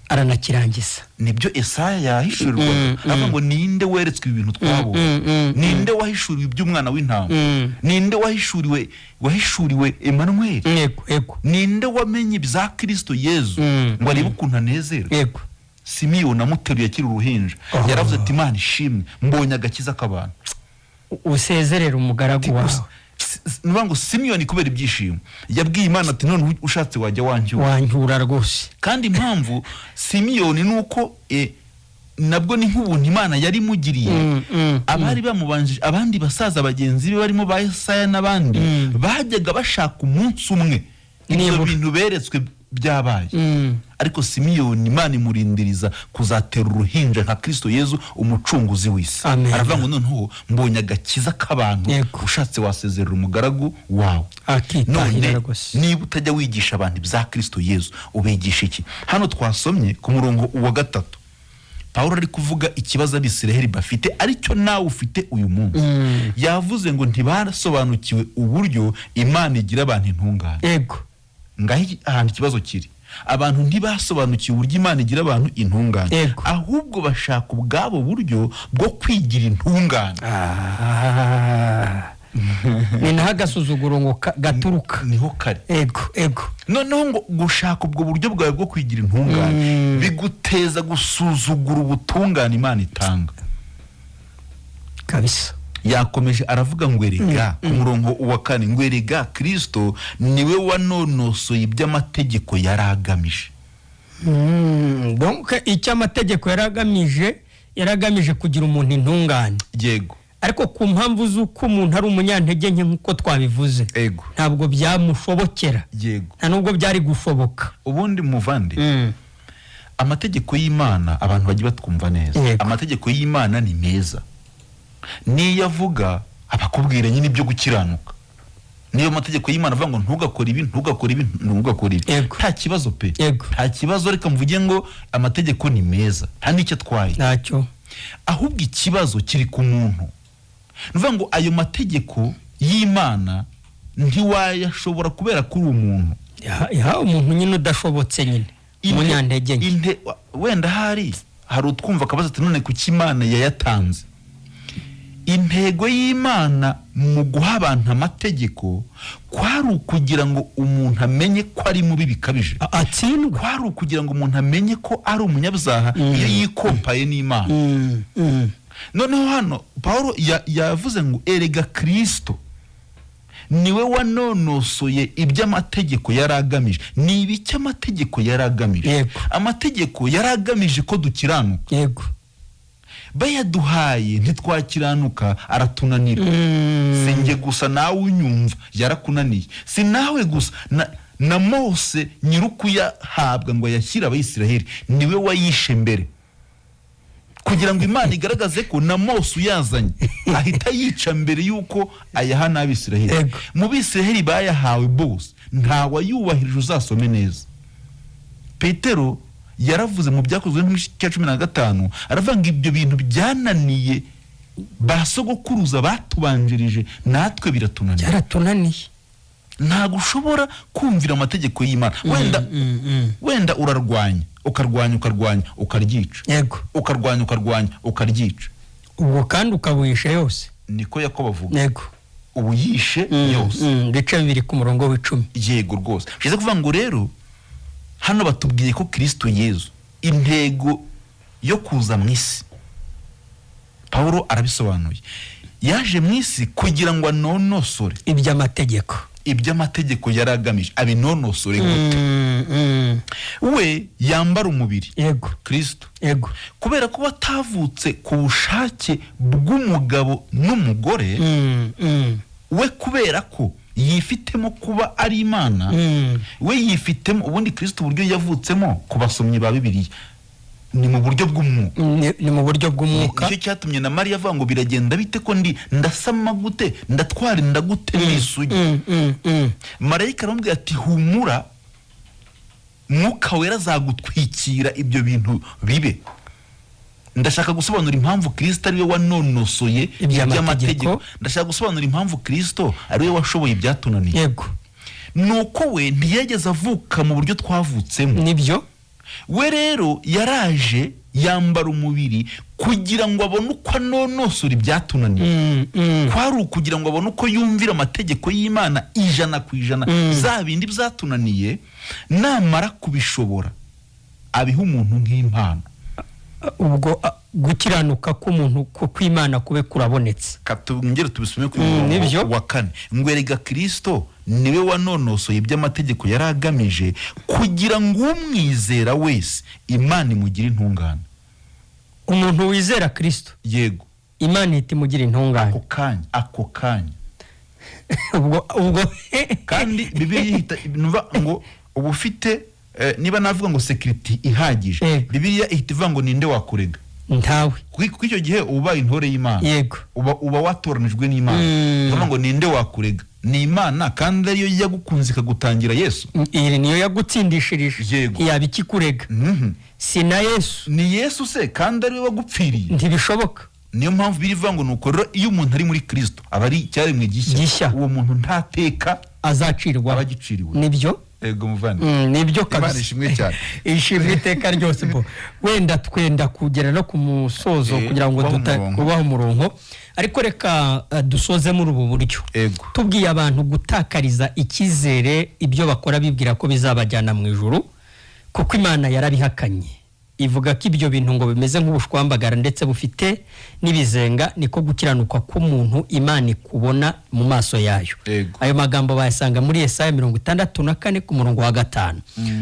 Aranakirangiza. Nibyo Esaya yahishurirwaga, avuga ngo: "Ninde weretswe ibintu twabonye? Ninde wahishuriwe iby'umwana w'intama? Ninde wahishuriwe Emmanuel? yego yego Ninde wamenye ibya Kristo Yezu ngo arebe ukuntu anezerwa?" Simiyoni amuteruye akiri uruhinja, yaravuze ati: "Imana ishimwe, mbonye agakiza k'abantu." Usezerera umugaragu wawe. Ni ukuvuga ngo Simiyoni kubera ibyishimo yabwiye Imana ati: "None ushatse wajya wancyura." Wancyura rwose. Kandi impamvu Simiyoni ni uko nabwo ni nk'ubuntu Imana yari imugiriye. Abari bamubanjije, abandi basaza bagenzi be barimo ba Yesaya n'abandi, bajyaga bashaka umunsi umwe ibyo Nibura. bintu beretswe byabaye, ariko Simiyoni Imana imurindiriza kuzatera uruhinja nka Kristo Yezu, umucunguzi w'isi. Amen. Aravuga ngo: "Noneho mbonye agakiza k'abantu, ushatse wasezerera umugaragu wawe." Akitahira None rwose. niba utajya wigisha abantu ibya Kristo Yezu, ubigisha iki? Hano twasomye ku murongo wa 3, Pawulo ari kuvuga ikibazo Abisiraheli bafite, aricyo nawe ufite uyu munsi. Yavuze ngo ntibasobanukiwe uburyo Imana igira abantu intungane. Ngaho ahantu ikibazo kiri, abantu ntibasobanukiwe uburyo Imana igira abantu intungane, ahubwo bashaka ubwabo buryo bwo kwigira intungane. Ah. Ni naho agasuzuguro ngo gaturuka. Niho kari. Ego ego. Noneho ngo gushaka ubwo buryo bwawe bwo kwigira intungane biguteza gusuzugura ubutungane Imana itanga. Kabisa. Yakomeje aravuga ngo erega, ku murongo wa 4, ngo erega Kirisito niwe wanonosoye iby'amategeko yari agamije. Donc icyo amategeko yari agamije, yari agamije kugira umuntu intungane. Ariko ku mpamvu z'uko umuntu ari umunyantege nke, nk'uko twabivuze, ntabwo byamushobokera. Nta nubwo byari gushoboka. Ubundi muvandi, amategeko y'Imana, abantu bajya batwumva neza, amategeko y'Imana ni meza. Niyo avuga abakubwira nyine ibyo gukiranuka. Niyo mategeko y'Imana avuga ngo ntugakore ibi, ntugakore ibi, ntugakore ibi, nta kibazo pe. Nta kibazo. Reka mvuge ngo amategeko ni meza, nta n'icyo atwaye. Ntacyo. Ahubwo ikibazo kiri ku muntu. Ni ukuvuga ngo ayo mategeko y'Imana ntiwayashobora kubera ko uri umuntu. Yahawe umuntu nyine udashobotse nyine, umunyantege nke. Wenda hari utwumva akabazo ati: "None kuki Imana yayatanze?" Intego y'Imana mu guha abantu amategeko kwari ukugira ngo umuntu amenye ko ari mubi bikabije. Atsindwe. Kwari ukugira ngo umuntu amenye ko ari umunyabyaha iyo yikompaye n'Imana. Noneho hano Paul yavuze ngo erega Kirisito niwe wanonosoye iby'amategeko yari agamije. Ni ibiki amategeko yari agamije? Amategeko yari agamije ko dukiranuka. Bayaduhaye ntitwakiranuka, aratunanira. Si njye gusa, nawe unyumva yarakunaniye. Si nawe gusa, na Mose nyir'ukuyahabwa ngo ayashyire Abayisiraheli niwe wayishe mbere, kugira ngo Imana igaragaze ko na Mose uyazanye ahita yica mbere y'uko ayaha n'Abisiraheli. Mu Bisiraheli bayahawe bose ntawayubahirije. Uzasome neza, Petero yaravuze mu Byakozwe cya 15, aravuga ngo ibyo bintu byananiye Ba sogokuruza batubanjirije natwe biratunaniye. Byaratunaniye. Ntabwo ushobora kumvira amategeko y'Imana. Wenda wenda urarwanya, ukarwanya, ukarwanya, ukaryica. Ukarwanya, ukarwanya, ukaryica. Ubwo kandi ukabuhisha yose. Niko Yakobo avuga. Ubu yishe yose. Ibice 2 ku murongo wa 10. Yego rwose. Bishatse kuvuga ngo rero hano batubwiye ko Kirisito Yezu intego yo kuza mu isi, Pawulo arabisobanuye, yaje mu isi kugira ngo anonosore iby'amategeko. Iby'amategeko yari agamije abinonosore gute? We yambara umubiri. Kirisito. Kubera ko batavutse ku bushake bw'umugabo n'umugore, we kubera ko yifitemo kuba ari Imana, we yifitemo ubundi Kirisito uburyo yavutsemo, ku basomyi ba Bibiliya, ni mu buryo bw'umwuka. Ni mu buryo bw'umwuka. Nicyo cyatumye na Mariya avuga ngo biragenda bite ko ndi ndasama gute, ndatwara inda gute n'isugi? Marayika aramubwira ati humura, Mwuka Wera azagutwikira ibyo bintu bibe. Ndashaka gusobanura impamvu Kirisito ariwe wanonosoye iby'amategeko. Iby'amategeko. Ndashaka gusobanura impamvu Kirisito ariwe washoboye ibyatunaniye. Ni uko we ntiyageze avuka mu buryo twavutsemo. We rero yaraje yambara umubiri kugira ngo abone uko anonosora ibyatunaniye. Kwari ukugira ngo abone uko yumvira amategeko y'Imana 100%. Za bindi byatunaniye namara kubishobora abiha umuntu nk'impano. Ubwo gukiranuka k'umuntu kw'Imana kube kurabonetse. Katongere tubisome ku nibyo. murongo wa 4 ngo erega Kirisito niwe wanonosoye iby'amategeko yari agamije kugira ngo umwizera wese Imana imugire intungane. Umuntu wizera Kirisito, Imana ihita imugira intungane. Ako kanya, ako kanya. Ubwo Kandi Bibiliya ihita numva ngo uba ufite niba navuga ngo sécurité ihagije. Bibiliya ihita ivuga ngo ninde wakurega? Ntawe. Kuko icyo gihe uba ubaye intore y'Imana. Uba watoranijwe n'Imana. Uvuga ngo ninde wakurega? Ni Imana kandi ariyo yagukunze ikagutangira Yesu. Iyi niyo yagutsindishirije. Yaba ikikurega? Si na Yesu? Ni Yesu se kandi ariwe wagupfiriye? Ntibishoboka. Niyo mpamvu birivuga ngo nuko rero iyo umuntu ari muri Kirisito aba ari icyaremwe gishya. Gishya. Uwo muntu ntateka azacirwa aba agiciriwe. Nibyo. Ego muvandimwe. Nibyo Imana kabisa. ishimwe cyane. Ishimwe iteka ryose. Bo wenda twenda kugera no ku musozo kugira ngo kubaha umurongo. Kubaha umurongo, ariko reka dusoze muri ubu buryo. Tubwiye abantu gutakariza icyizere ibyo bakora bibwira ko bizabajyana mu ijuru, kuko Imana yarabihakanye ivuga ko ibyo bintu ngo bimeze nk'ubushwambagara ndetse bufite n'ibizenga, niko gukiranuka k'umuntu Imana ikubona mu maso yayo. Ayo magambo bayasanga muri Yesaya 64 ku murongo wa 5.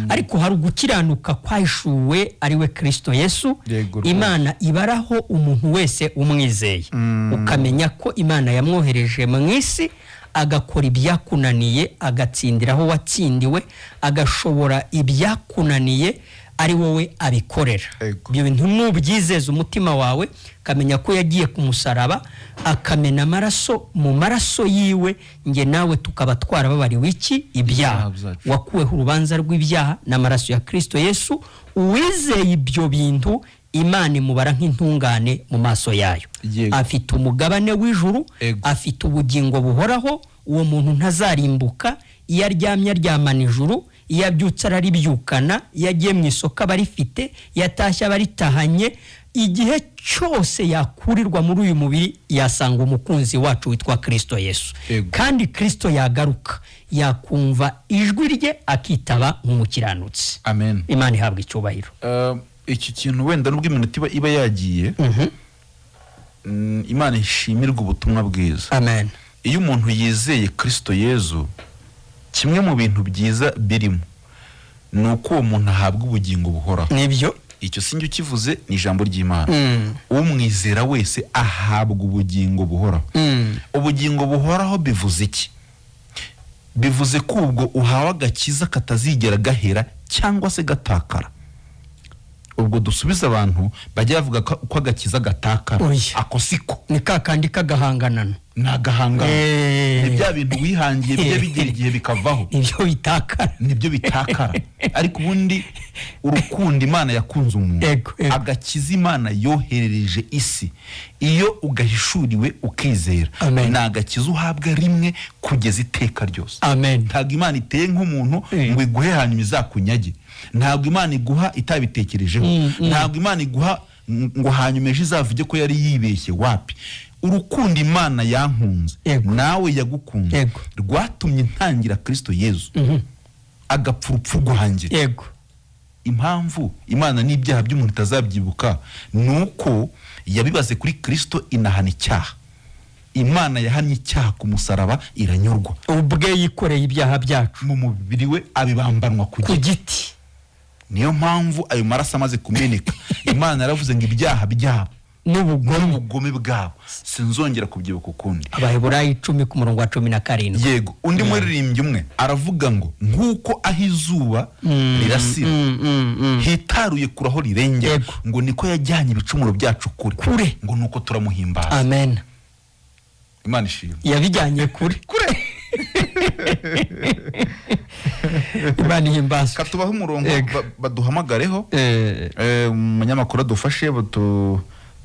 Ariko hari ugukiranuka kwahishuwe, ari we Kirisito Yesu. Yego rwose. Imana ibaraho umuntu wese umwizeye, ukamenya ko Imana yamwohereje mu isi agakora ibyakunaniye, agatsindira aho watsindiwe, agashobora ibyakunaniye, ari wowe abikorera. Ibyo bintu nubyizeza umutima wawe, ukamenya ko yagiye ku musaraba akamena amaraso, mu maraso yiwe nge nawe tukaba twarababariwe iki? Ibyaha. Ibyaha byacu. Wakuweho urubanza rw'ibyaha n'amaraso ya Kirisito Yesu. Uwizeye ibyo bintu, Imana imubara nk'intungane mu maso yayo. Afite umugabane w'ijuru. Afite ubugingo buhoraho. Uwo muntu ntazarimbuka. Iyo aryamye aryamana ijuru, iyo abyutse araribyukana, iyo agiye mu isoko aba arifite, iyo atashye aba aritahanye. Igihe cyose yakurirwa muri uyu mubiri yasanga umukunzi wacu witwa Kirisito Yesu. Kandi Kirisito yagaruka yakumva ijwi rye akitaba nk'umukiranutsi. Amen. Imana ihabwa icyubahiro. Iki kintu wenda nubwo iminota iba yagiye, Imana ishimirwe ubutumwa bwiza. Amen. Iyo umuntu yizeye Kirisito Yezu, kimwe mu bintu byiza birimo ni uko uwo muntu ahabwa ubugingo buhoraho. Icyo si njye ukivuze, ni ijambo ry'Imana. Umwizera wese ahabwa ubugingo buhoraho. Ubugingo buhoraho bivuze iki? Bivuze ko ubwo uhawe agakiza katazigera gahera cyangwa se gatakara. Ubwo dusubize abantu bajya bavuga ko agakiza gatakara. Oya. Ako siko. Ni ka kandi k'agahanganano. Ni agahangano. Ni bya bintu wihangiye bijya bigera igihe bikavaho. Nibyo bitakara. Nibyo bitakara, ariko ubundi urukundo Imana yakunze umuntu, Ego, ego. agakiza Imana yoherereje isi, iyo ugahishuriwe ukizera, Amen. ni agakiza uhabwa rimwe kugeza iteka ryose. Amen. Ntabwo Imana iteye nk'umuntu ngo iguhe hanyuma izakunyage. Ntabwo Imana iguha itabitekerejeho. Ntabwo Imana iguha ngo hanyuma ejo izavuge ko yari yibeshye. Wapi! Urukundo Imana yankunze, nawe yagukunze, rwatumye ntangira Kristo Yezu, agapfa urupfu rwanjye. Impamvu Imana n'ibyaha by'umuntu itazabyibuka ni uko yabibaze kuri Kristo, inahana icyaha. Imana yahannye icyaha ku musaraba, iranyurwa. Ubwe yikoreye ibyaha byacu mu mubiri we, abibambanwa ku ku giti. Giti. Niyo mpamvu ayo maraso amaze kumeneka, Imana yaravuze ngo ibyaha byabo n'ubugome n'ubugome bwabo sinzongera kubyibuka ukundi. Abaheburayo 10 ku murongo wa 17. Yego. Undi muririmbyi umwe aravuga ngo nk'uko aho izuba rirasira hitaruye kure aho rirengera, ngo niko yajyanye ibicumuro byacu kure. Kure. Ngo nuko turamuhimbaza. Amen. Imana ishimwe. Yabijyanye kure kure. Imana ihimbazwe. Katubaho umurongo, baduhamagareho. Umunyamakuru adufashe,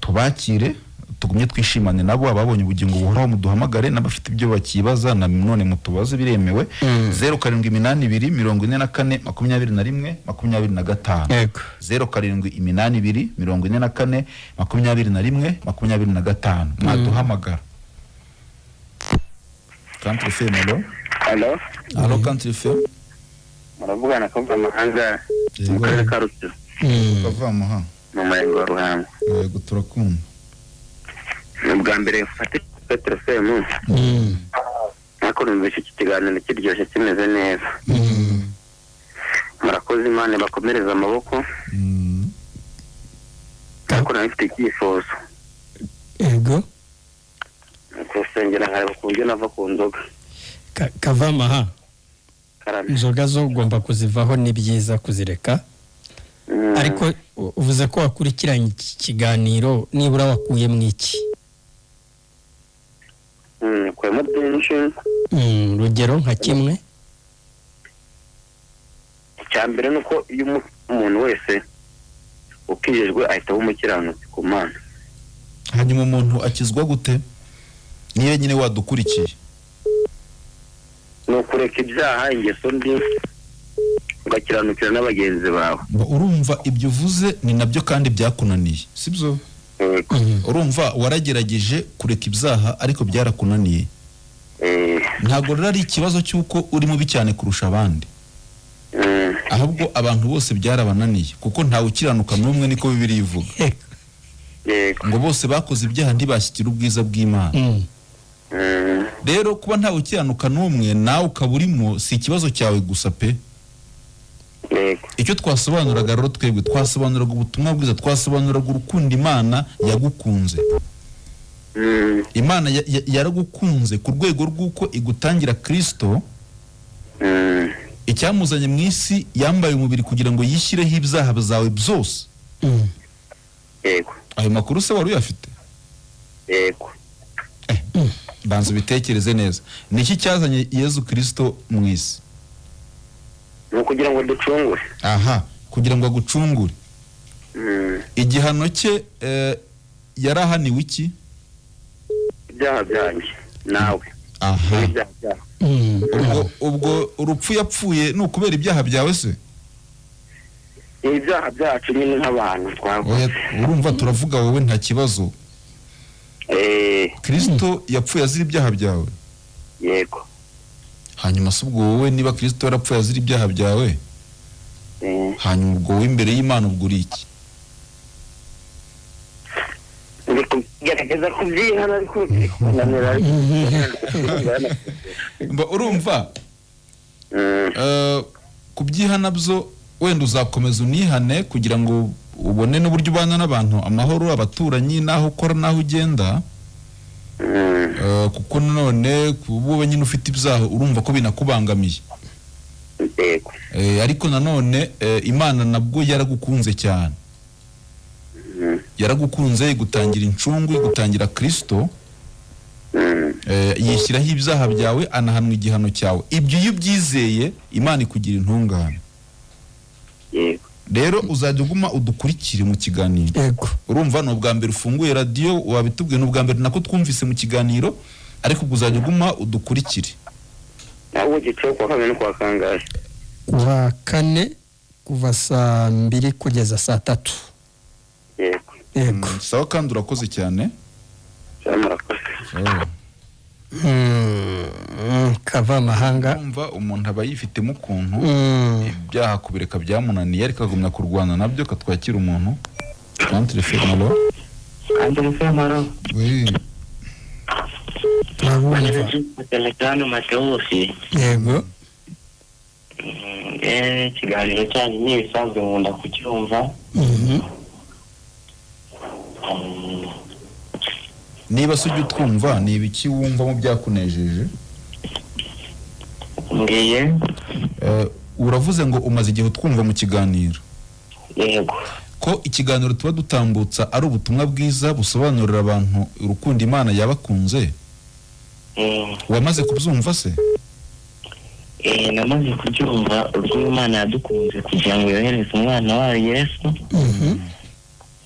tubakire, tugumye twishimane nabo. Ababonye ubugingo buhoraho muduhamagare, n'abafite ibyo bakibaza na none mutubaze, biremewe. 0782 44 21 25. 0782 44 21 25, mwaduhamagara. Country FM, allo? Alo, Allo, Country FM. muravugana kava amahanga mu karere ka Rutsiro, Kavamuha. mu murenge wa Ruhango. Yego, turakumva. Ni ubwa mbere mfate Petero FM, ariko numvise iki kiganiro kiryoshye, kimeze neza. Murakoze, Imana bakomereze amaboko, ariko nari mfite icyifuzo. Ni kurusengera nkareba ku buryo nava ku nzoga. Kavamaha. Karame. Inzoga zo ugomba kuzivaho, ni byiza kuzireka. Ariko uvuze ko wakurikiranye iki kiganiro, nibura wakuyemo iki? Nakuyemo byinshi. Urugero nka kimwe? Icya mbere ni uko iyo umuntu wese ukijijwe ahita aba umukiranutsi ku Mana. Hanyuma umuntu akizwa gute, niyo nyine wadukurikiye? Ni ukureka ibyaha, ingeso mbi, ugakiranukira n'abagenzi bawe. Ngo urumva ibyo uvuze ni nabyo kandi byakunaniye, sibyo? Yego. Urumva waragerageje kureka ibyaha ariko byarakunaniye. Ntabwo rero ari ikibazo cy'uko uri mubi cyane kurusha abandi, ahubwo abantu bose byarabananiye, kuko ntawe ukiranuka n'umwe, niko Bibiliya ivuga. Ngo bose bakoze ibyaha ntibashyikira ubwiza bw'Imana. Rero kuba ntawe ukiranuka n'umwe, nawe ukaba urimo, si ikibazo cyawe gusa pe. Icyo twasobanuraga rero, twebwe twasobanuraga ubutumwa bwiza, twasobanuraga urukundo Imana yagukunze. Imana yaragukunze ku rwego rw'uko igutangira Kirisito. Icyamuzanye mu isi, yambaye umubiri kugira ngo yishyireho ibyaha byawe byose. Ayo makuru se wari uyafite? Yego. Banza ubitekereze neza. Ni iki cyazanye Yezu Kirisito mu isi? Ni ukugira ngo ducungure. Aha, kugira ngo agucungure. Igihano cye, yarahaniwe iki? Ibyaha byanjye nawe. Ibyaha byawe. Ubwo urupfu yapfuye ni ukubera ibyaha byawe se? Ni ibyaha byacu nyine nk'abantu twakoze. Oya, urumva turavuga wowe, nta kibazo. Kirisito yapfuye azira ibyaha byawe? Yego. Hanyuma se ubwo wowe, niba Kirisito yarapfuye azira ibyaha byawe, hanyuma ubwo wowe imbere y'Imana ubwo uri iki? Ndi kugerageza kubyihana ariko biri kunanira. Mba urumva, kubyihana byo wenda uzakomeza unihane kugira ngo ubone n'uburyo ubana n'abantu amahoro, abaturanyi n'aho ukora n'aho ugenda. Kuko nanone kuba wowe nyine ufite ibyaha, urumva ko binakubangamiye. Ariko nanone, Imana nabwo yaragukunze cyane. Yaragukunze igutangira incungu, igutangira Kristo. Yishyiraho ibyaha byawe, anahanwa igihano cyawe. Ibyo iyo ubyizeye, Imana ikugira intungane. Yego. Rero uzajya uguma udukurikire mu kiganiro. Urumva, ni ubwa mbere ufunguye radiyo, wabitubwiye, ni ubwa mbere nako twumvise mu kiganiro, ariko ubwo uzajya uguma udukurikire. Ntabwo gicaho kuwa kabiri no kuwa kangahe? Kuwa kane kuva saa 2 kugeza saa 3. Yego. Yego. Sawa, kandi urakoze cyane. Sawa, murakoze. Sawa. Kava amahanga. Urumva, umuntu aba yifitemo ukuntu ibyaha kubireka byamunaniye, ariko akagumya kurwana nabyo. Katwakira umuntu. Centre Femalo. Andre Femaro. Oui. Turabumva. Telekano Mateusi. Yego. Ikiganiro cyanyu ni ibisanzwe, nkunda kucyumva. Niba se ujya utwumva, ni ibiki wumva mu byakunejeje? Mbwiye. Uravuze ngo umaze igihe utwumva mu kiganiro. Yego. Ko ikiganiro tuba dutambutsa ari ubutumwa bwiza busobanurira abantu urukundo Imana yabakunze. Wamaze kubyumva se? Namaze kubyumva, urwo Imana yadukunze kugira ngo yohereze umwana wayo Yesu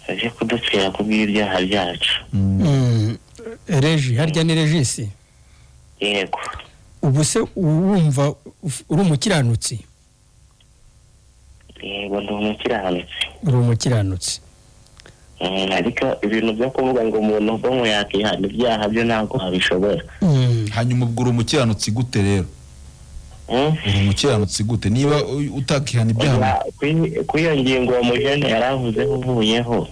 aje kudupfira kubw'ibyaha byacu. Reji, harya ni Regisi? Yego. Ubu se wumva uri umukiranutsi? Yego, ndi umukiranutsi. Uri umukiranutsi. Ariko ibintu byo kuvuga ngo umuntu ubwonko yakihana ibyaha byo ntabwo wabishobora. Hanyuma ubwo uri umukiranutsi gute rero? Uri umukiranutsi gute niba utakihana ibyaha? Oya, kuri iyo ngingo uwo mujene yari avuzeho uvuyeho.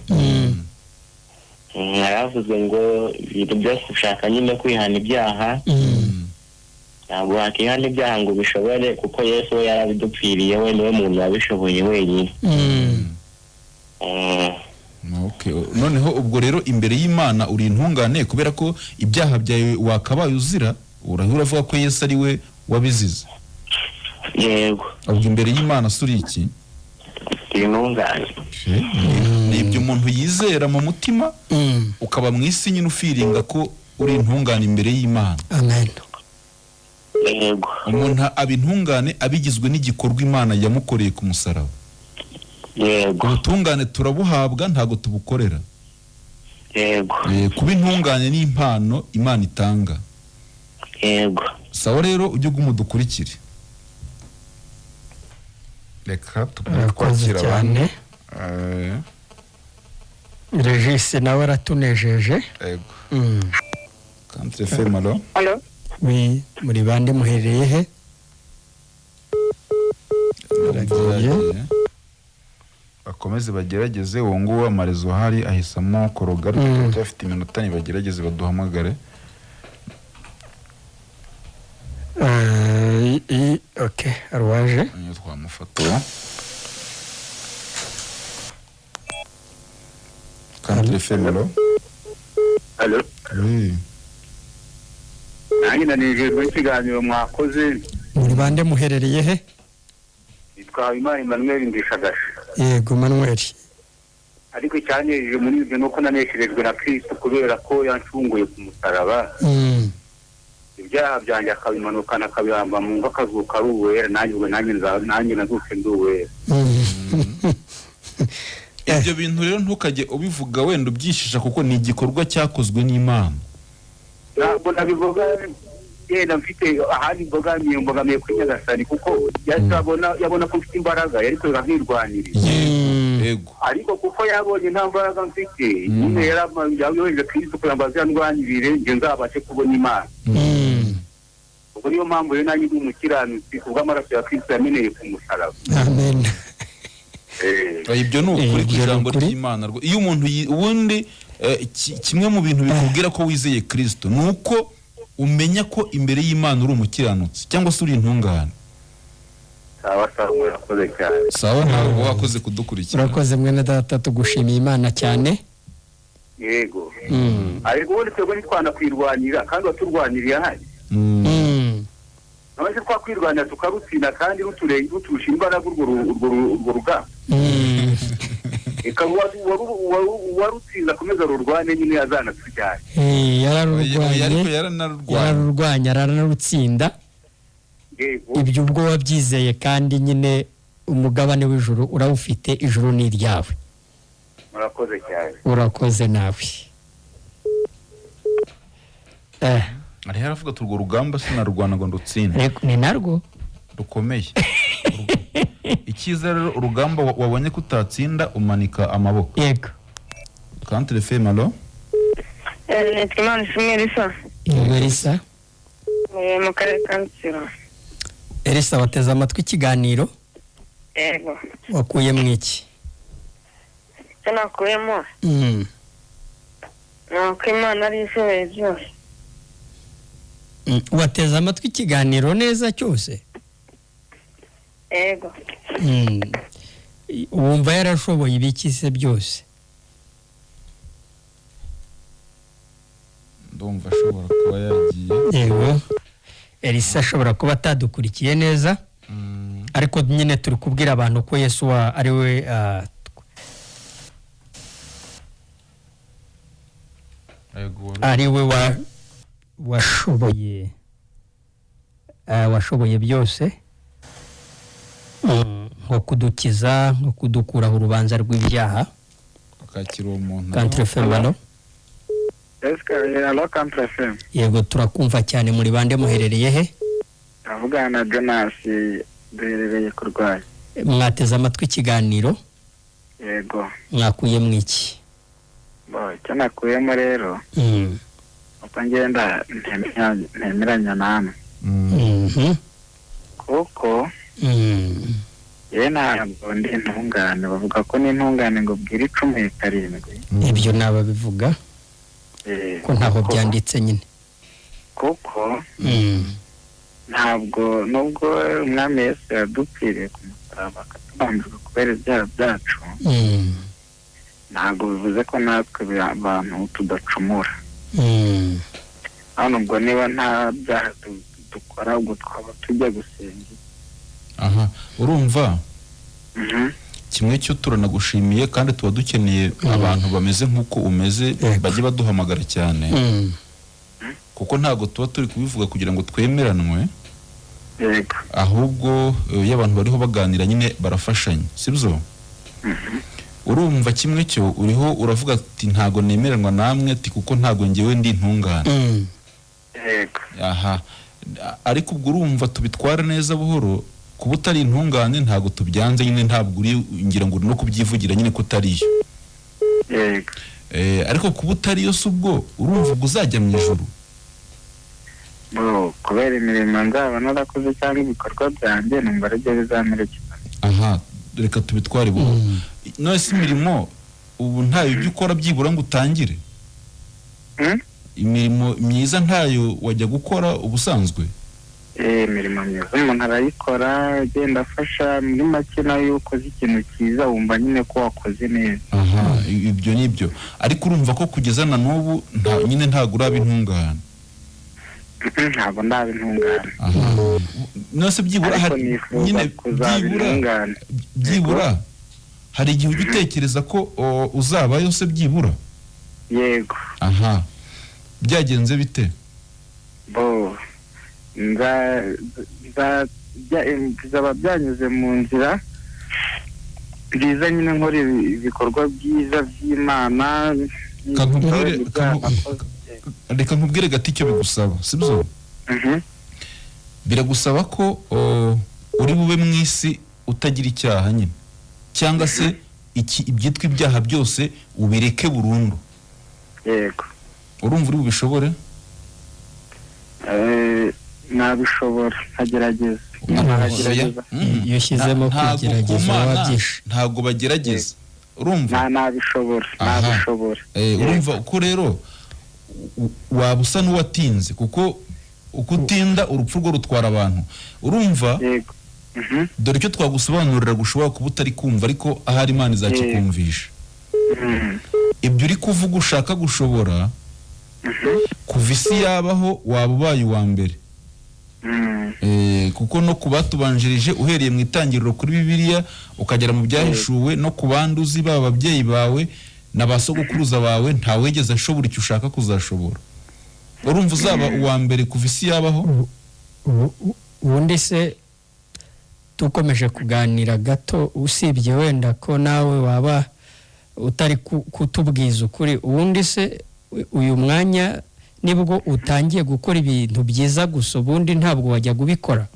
Yaravuze ngo ibintu byo gushaka nyine kwihana ibyaha, ntabwo wakihana ibyaha ngo ubishobore, kuko Yesu we yarabidupfiriye, we niwe muntu wabishoboye wenyine. Okay. Noneho ubwo rero imbere y'Imana uri intungane, kubera ko ibyaha byawe wakabaye uzira, urahura uravuga ko Yesu ari we wabizize. Yego. Ubwo imbere y'Imana se uri iki? Intungane. Ni ibyo umuntu yizera mu mutima, ukaba mu isi nyine ufiringa ko uri intungane imbere y'Imana. Amen. Yego. Umuntu aba intungane abigizwe n'igikorwa Imana yamukoreye ku musaraba. Yego. Ubutungane turabuhabwa, ntabwo tubukorera. Yego. Kuba intungane ni impano Imana itanga. Yego. Sawa rero, ujye uguma udukurikire, reka tugume Urakoze twakira abandi. cyane. Regisi nawe aratunejeje. Yego. Centre Femalo. Alo. Oui, muri bande, muherereye he? Aragiye. Bakomeze bagerageze. Uwo nguwo amarezo ahari ahisemo koroga, ariko turacyafite iminota, nibagerageze baduhamagare. Ok, arwaje. Niyo twamufata. Centre Femalo. Alo. Oui. Nanjye nanejejwe n'ikiganiro mwakoze. Muri bande, muherereye he? Nitwa Habimana Emmanuel, ndishagasha. Yego, Manuel. Ariko icyanejeje muri ibyo ni uko nanesherejwe na Kristo, kubera ko yancunguye ku musaraba, ibyaha byanjye akabimanukana, akabihamba mu mva, akazuka ari uwera. Nanjye ubwo nanjye nazutse ndi uwera. Ibyo bintu rero ntukajye ubivuga wenda ubyishisha, kuko ni igikorwa cyakozwe n'Imana. Ntabwo nabivuga yenda mfite ahandi mbogamiye kuri Nyagasani, kuko yabona ko mfite imbaraga yari kureka nkirwanirira. Yego. Ariko kuko yabonye nta mbaraga mfite nyine, yohereje Kristo kugira ngo azandwanirire, njye nzabashe kubona Imana. Ubwo niyo mpamvu rero nanjye ndi umukiranutsi kubw'amaraso ya Kristo yameneye ku musaraba. Amen. Ibyo ni ukuri Ibyo ku ni ijambo ukuri. ry'Imana. Iyo umuntu ubundi kimwe mu bintu bikubwira ko wizeye Kristo ni uko umenya ko imbere y'Imana uri umukiranutsi cyangwa se uri intungane. Sawa sawa, murakoze cyane. Sawa, ntabwo wakoze kudukurikira. Urakoze mwene data, tugushimiye Imana cyane. Yego. Ariko ubundi twebwe ntitwanakwirwanira, kandi waturwaniriye ahari. None se twakwirwanira tukarutsinda kandi ruturusha imbaraga urwo rugamba? Reka uwarutsinze akomeza arurwane nyine azanatujyane. Oya, Yararurwanye. ariko yaranarurwanye. Yararurwanye, aranarutsinda. Yego. Ibyo ubwo wabyizeye, kandi nyine umugabane w'ijuru urawufite, ijuru ni iryawe. Murakoze cyane. Urakoze nawe. Ariho aravuga ati urwo rugamba sinarurwana ngo ndutsinde. Ariko ni narwo Rukomeye. Icyiza rero, urugamba wabonye ko utatsinda, umanika amaboko. Yego. Kantere fm, allo? Nitwa Imana Ishimwe Elisa. Yego, Elisa. Mu karere ka Rutsiro. Elisa, wateze amatwi ikiganiro? Yego. Wakuyemo iki? Icyo nakuyemo ni uko Imana ari ishoboye byose. Wateze amatwi ikiganiro neza cyose? Yego. Wumva yarashoboye ibiki se byose? Ndumva ashobora kuba yagiye. Yego, Elisa ashobora kuba atadukurikiye neza, ariko nyine turi kubwira abantu ko Yesu ari we Yego, ari we washoboye byose, nko kudukiza, nko kudukuraho urubanza rw'ibyaha. Akakira uwo muntu. Kantere fm, allo? Allo, Kantere FM? Yego, turakumva cyane. Muri bande, muherereye he? Avugana na Jonas, duherereye kurwanya. Mwateze amatwi ikiganiro? Yego. Mwakuyemo iki? Bo, icyo nakuyemo rero, uko ngenda ntemeranya namwe, kuko yewe ntabwo ndi intungane. Bavuga ko n'intungane ngo bwira 17. Ibyo nababivuga ko ntaho byanditse nyine. Kuko ntabwo, nubwo Umwami Yesu yadupfiriye ku musaraba akatubambirwa kubera ibyaha byacu, ntabwo bivuze ko natwe abantu tudacumura. Hano ubwo niba nta byaha dukora, ubwo twaba tujya gusenga? Aha urumva, kimwe cyo turanagushimiye, kandi tuba dukeneye abantu bameze nk'uko umeze, bajye baduhamagara cyane, kuko ntabwo tuba turi kubivuga kugira ngo twemeranwe, ahubwo iyo abantu bariho baganira nyine barafashanya, sibyo? Urumva, kimwe cyo uriho uravuga ati ntabwo nemeranwa namwe, ati kuko ntabwo ngewe ndi intungane. Aha, ariko ubwo urumva tubitwara neza buhoro. Kuba utari intungane ntabwo tubyanze nyine, ntabwo uri, ngira ngo uri no kubyivugira nyine ko utariyo. Ariko kuba utariyo si ubwo urumva ubwo uzajya mu ijuru? Bo, kubera imirimo nzaba narakoze cyangwa ibikorwa byanjye, numva aribyo bizamerekeza. Aha reka tubitware buhoro. None se imirimo ubu ntayo ujya ukora byibura ngo utangire? Imirimo myiza ntayo wajya gukora ubusanzwe? Imirimo myiza umuntu arayikora, agenda afasha. Muri make nayo iyo ukoze ikintu cyiza wumva nyine ko wakoze neza. Aha, ibyo ni byo, ariko urumva ko kugeza na n'ubu nyine ntabwo uraba intungane. Ntabwo ndaba intungane. None se byibura Ariko hari nifuza nyine kuzaba byibura intungane. Byibura hari igihe ujya utekereza ko uzabayo se byibura? Yego. Aha, byagenze bite? Bo, bizaba byanyuze mu nzira nziza nyine, nkora ibikorwa byiza by'Imana. Reka nkubwire gato icyo bigusaba, sibyo? Biragusaba ko uri bube mu isi utagira icyaha nyine, cyangwa se iki ibyitwa ibyaha byose ubireke burundu. Yego. Urumva uri bubishobore? Nabishobora nkagerageza. Nkagerageza. Iyo ushyizemo Ntabwo kugerageza ku Mana wabyishe. Ntabwo bagerageza, urumva? Nabishobora. Aha. Nabishobora. Urumva ko rero waba usa n'uwatinze, kuko uko utinda urupfu rwo rutwara abantu, urumva? Yego. Dore icyo twagusobanurira gushobora kuba utari kumva, ariko ahari Imana izakikumvisha. Ibyo uri kuvuga ushaka gushobora, kuva isi yabaho waba ubaye uwa mbere. Kuko no ku batubanjirije, uhereye mu itangiriro kuri Bibiliya ukagera mu Byahishuwe, no ku bandi uzi, baba ababyeyi bawe na ba sogokuruza bawe, ntawigeze ashobora icyo ushaka kuzashobora. Urumva uzaba uwa mbere kuva isi yabaho? Ubundi se dukomeje kuganira gato, usibye wenda ko nawe waba utari kutubwiza ukuri, ubundi se uyu mwanya nibwo utangiye gukora ibintu byiza gusa, ubundi ntabwo wajya kubikora?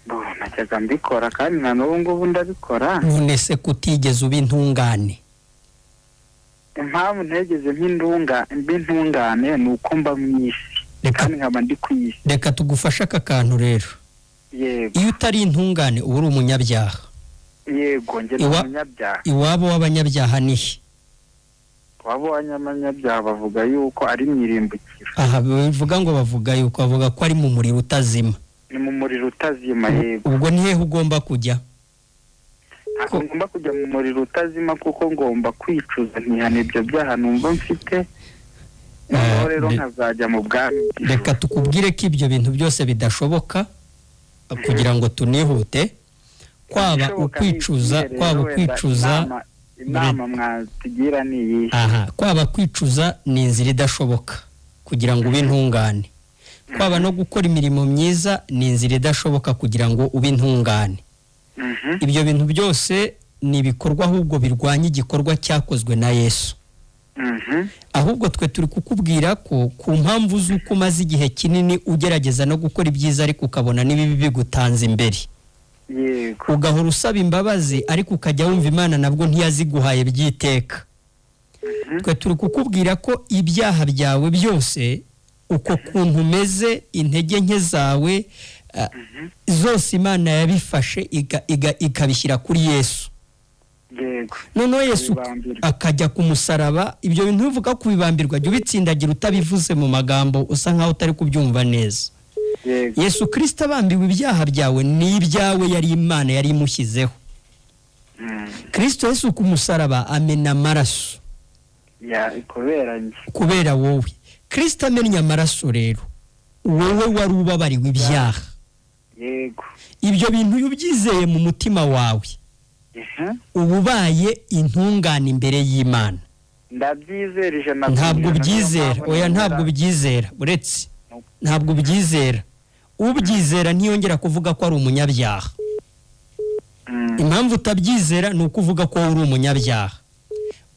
Bo, najyaga mbikora kandi na n'ubu ngubu ndabikora. None se kutigeze uba intungane? Impamvu ntegeze mb'intungane ni uko mba mu isi kandi nkaba ndi ku isi. Reka tugufashe aka kantu rero. Yego. Iyo utari intungane uba uri umunyabyaha. Yego, njye ni umunyabyaha. Iwabo w'abanyabyaha ni he? Waba w'abanyabyaha bavuga yuko ari mu irimbukiro. Aha bivuga ngo bavuga yuko, bavuga ko ari mu muriro utazima. Ni mu muriro utazima, yego. Ubwo ni hehe ugomba kujya? Ntabwo ngomba kujya mu muriro utazima kuko ngomba kwicuza nkihana ibyo byaha numva mfite, noneho rero nkazajya mu bwami. Reka tukubwire ko ibyo bintu byose bidashoboka kugira ngo tunihute, kwaba ukwicuza, kwaba ukwicuza. Inama mwatugira ni iyihe? Aha, kwaba kwicuza ni inzira idashoboka kugira ngo ube intungane, kwaba no gukora imirimo myiza ni inzira idashoboka kugira ngo ube intungane. Ibyo bintu byose ni ibikorwa ahubwo birwanya igikorwa cyakozwe na Yesu. Ahubwo twe turi kukubwira ko ku mpamvu z'uko umaze igihe kinini ugerageza no gukora ibyiza ariko ukabona n'ibibi bigutanze imbere, ugahora usaba imbabazi ariko ukajya wumva Imana nabwo ntiyaziguhaye by'iteka, twe turi kukubwira ko ibyaha byawe byose, uko kuntu umeze, intege nke zawe zose, Imana yabifashe ikabishyira kuri Yesu. Noneho Yesu akajya ku musaraba. Ibyo bintu bivuga kubibambirwa, jya ubitsindagira utabivuze mu magambo usa nkaho utari kubyumva neza. Yesu Kirisito abambiwe ibyaha byawe n'ibyawe, yari Imana yari imushyizeho. Kirisito Yesu ku musaraba amena amaraso kubera wowe. Kirisito amennye amaraso rero, wowe wari ubabariwe ibyaha. Ibyo bintu iyo ubyizeye mu mutima wawe, uba ubaye intungane imbere y'Imana. Ndabyizera 100%. Ntabwo ubyizera, oya, ntabwo ubyizera, uretse ntabwo ubyizera. Ubyizera ntiyongera kuvuga ko ari umunyabyaha. Impamvu utabyizera ni uko uvuga ko uri umunyabyaha.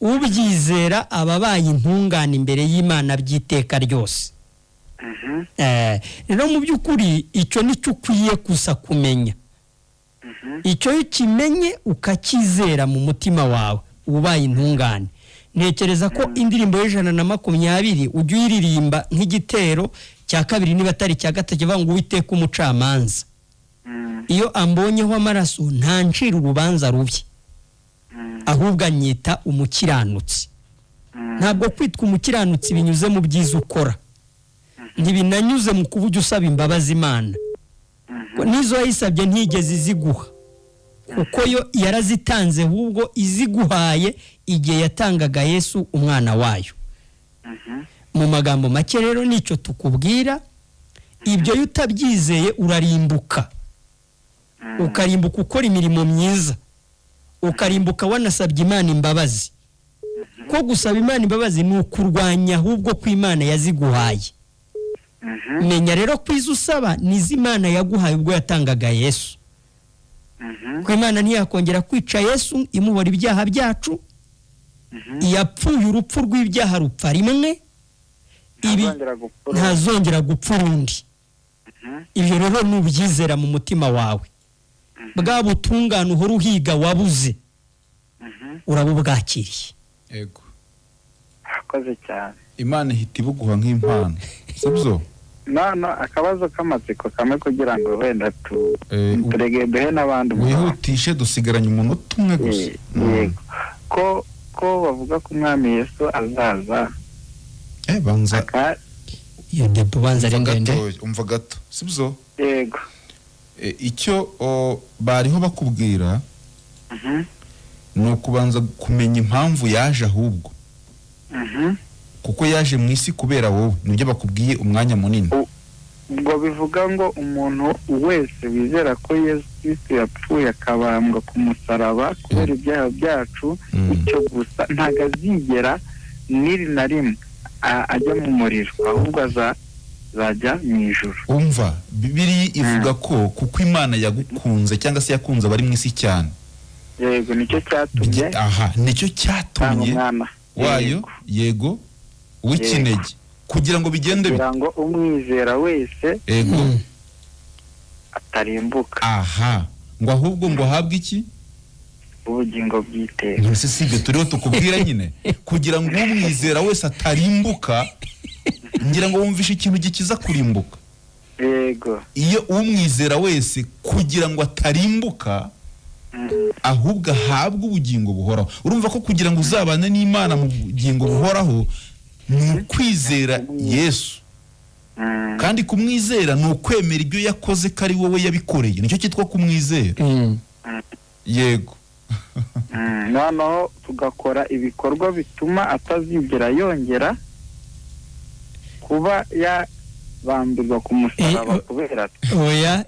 Ubyizera aba abaye intungane imbere y'Imana by'iteka ryose. Rero mu by'ukuri icyo nicyo ukwiye gusa kumenya. Icyo iyo ukimenye ukacyizera mu mutima wawe, ubaye intungane. Ntekereza ko indirimbo y'120 ujya uyiririmba nk'igitero cya kabiri, niba atari icya gatatu, kivuga ngo Uwiteka umucamanza iyo ambonyeho amaraso ntancira urubanza rubi, ahubwo anyita umukiranutsi. Ntabwo kwitwa umukiranutsi binyuze mu byiza ukora, ntibinanyuze mu kuba ujya usaba imbabazi Imana, n'izo wayisabye ntigeze iziguha, kuko yo yarazitanze, ahubwo iziguhaye igihe yatangaga Yesu umwana wayo. Mu magambo make rero nicyo tukubwira, ibyo iyo utabyizeye urarimbuka, ukarimbuka ukora imirimo myiza, ukarimbuka wanasabye Imana imbabazi. Ko gusaba Imana imbabazi ni ukurwanya ahubwo ko Imana yaziguhaye. Menya rero ko izo usaba nizo Imana yaguhaye ubwo yatangaga Yesu. Ko Imana ntiyakongera kwica Yesu imubora ibyaha byacu, yapfuye urupfu rw'ibyaha rupfa rimwe, ibi ntazongera gupfa urundi. Ibyo rero nubyizera mu mutima wawe, bwa butungane uhora uhiga wabuze, urabubwakiriye. Yego. Akoze cyane. Imana ihita ibuguha nk'impano, sibyo? None akabazo k'amatsiko kamwe kugira ngo wenda turege duhe n'abandi. Wihutishe, dusigaranye umunota umwe gusa. Yego. Ko bavuga ko umwami Yesu azaza. Banza iyo debo banza ari ndende. Umva gato, sibyo? Yego. Icyo bariho bakubwira ni ukubanza kumenya impamvu yaje ahubwo, kuko yaje mu isi kubera wowe, nibyo bakubwiye umwanya munini. Ubwo bivuga ngo umuntu wese wizera ko Yesu Kristo yapfuye akabambwa ku musaraba kubera ibyaha byacu, icyo gusa ntabwo azigera n'iri na rimwe ajya mu muriro, ahubwo azajya mu ijuru. Umva, Bibiliya ivuga ko kuko Imana yagukunze cyangwa se yakunze abari mu isi cyane. Yego, nicyo cyatumye. Aha, nicyo cyatumye wayo, yego, w'ikinege, kugira ngo bigende, kugira ngo umwizera wese yego atarimbuka. Aha, ngo ahubwo ngo ahabwe iki? Ubugingo bw'iteka. None se si ibyo turiho tukubwira nyine? Kugira ngo umwizera wese atarimbuka. Ngira ngo wumvishe ikintu gikiza kurimbuka. Yego. Iyo umwizera wese kugira ngo atarimbuka, ahubwo ahabwe ubugingo buhoraho. Urumva ko kugira ngo uzabane n'Imana mu bugingo buhoraho ni ukwizera Yesu, kandi kumwizera ni ukwemera ibyo yakoze ko ari wowe yabikoreye. Nicyo cyitwa kumwizera. Yego. Noneho tugakora ibikorwa bituma atazigera yongera kuba yabambirwa ku musaraba kubera. Oya,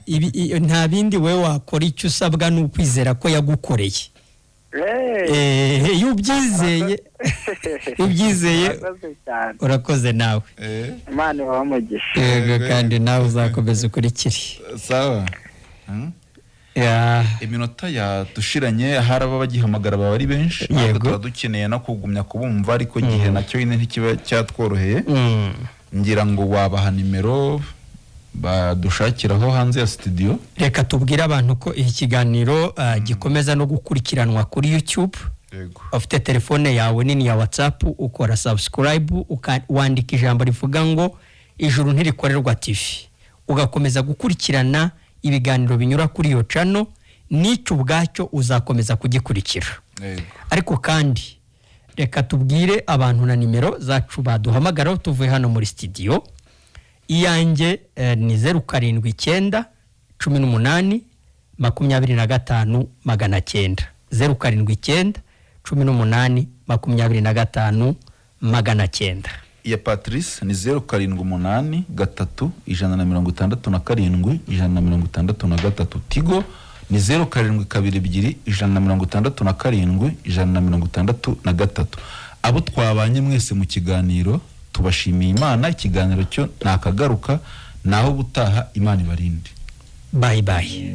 nta bindi we wakora, icyo usabwa ni ukwizera ko yagukoreye. Iyo ubyizeye, urakoze nawe. Imana ibahe. Yego, kandi nawe uzakomeza ukurikire. Sawa. Iminota yadushiranye, hari ababa bagihamagara baba ari benshi, ntabwo tuba dukeneye no kugumya kubumva, ariko igihe nacyo nyine ntikiba cyatworoheye. Ngira ngo wabaha nimero badushakiraho hanze ya studio. Reka tubwire abantu ko iki kiganiro gikomeza no gukurikiranwa kuri YouTube. Ufite telefone yawe nini ya WhatsApp, ukora subscribe, wandika ijambo rivuga ngo Ijuru Ntirikorerwa TV, ugakomeza gukurikirana ibiganiro binyura kuri iyo channel, n'icyo ubwacyo uzakomeza kugikurikira. Ariko kandi reka tubwire abantu na nimero zacu baduhamagaraho tuvuye hano muri studio. Iyanjye ni 079 18 25 900, 079 18 25 900. Iya Patrice ni 0783 167 163. Tigo ni 0722 167 163. Abo twabanye mwese mu kiganiro tubashimiye Imana. Ikiganiro cyo nakagaruka, naho ubutaha. Imana ibarinde. Bye bye.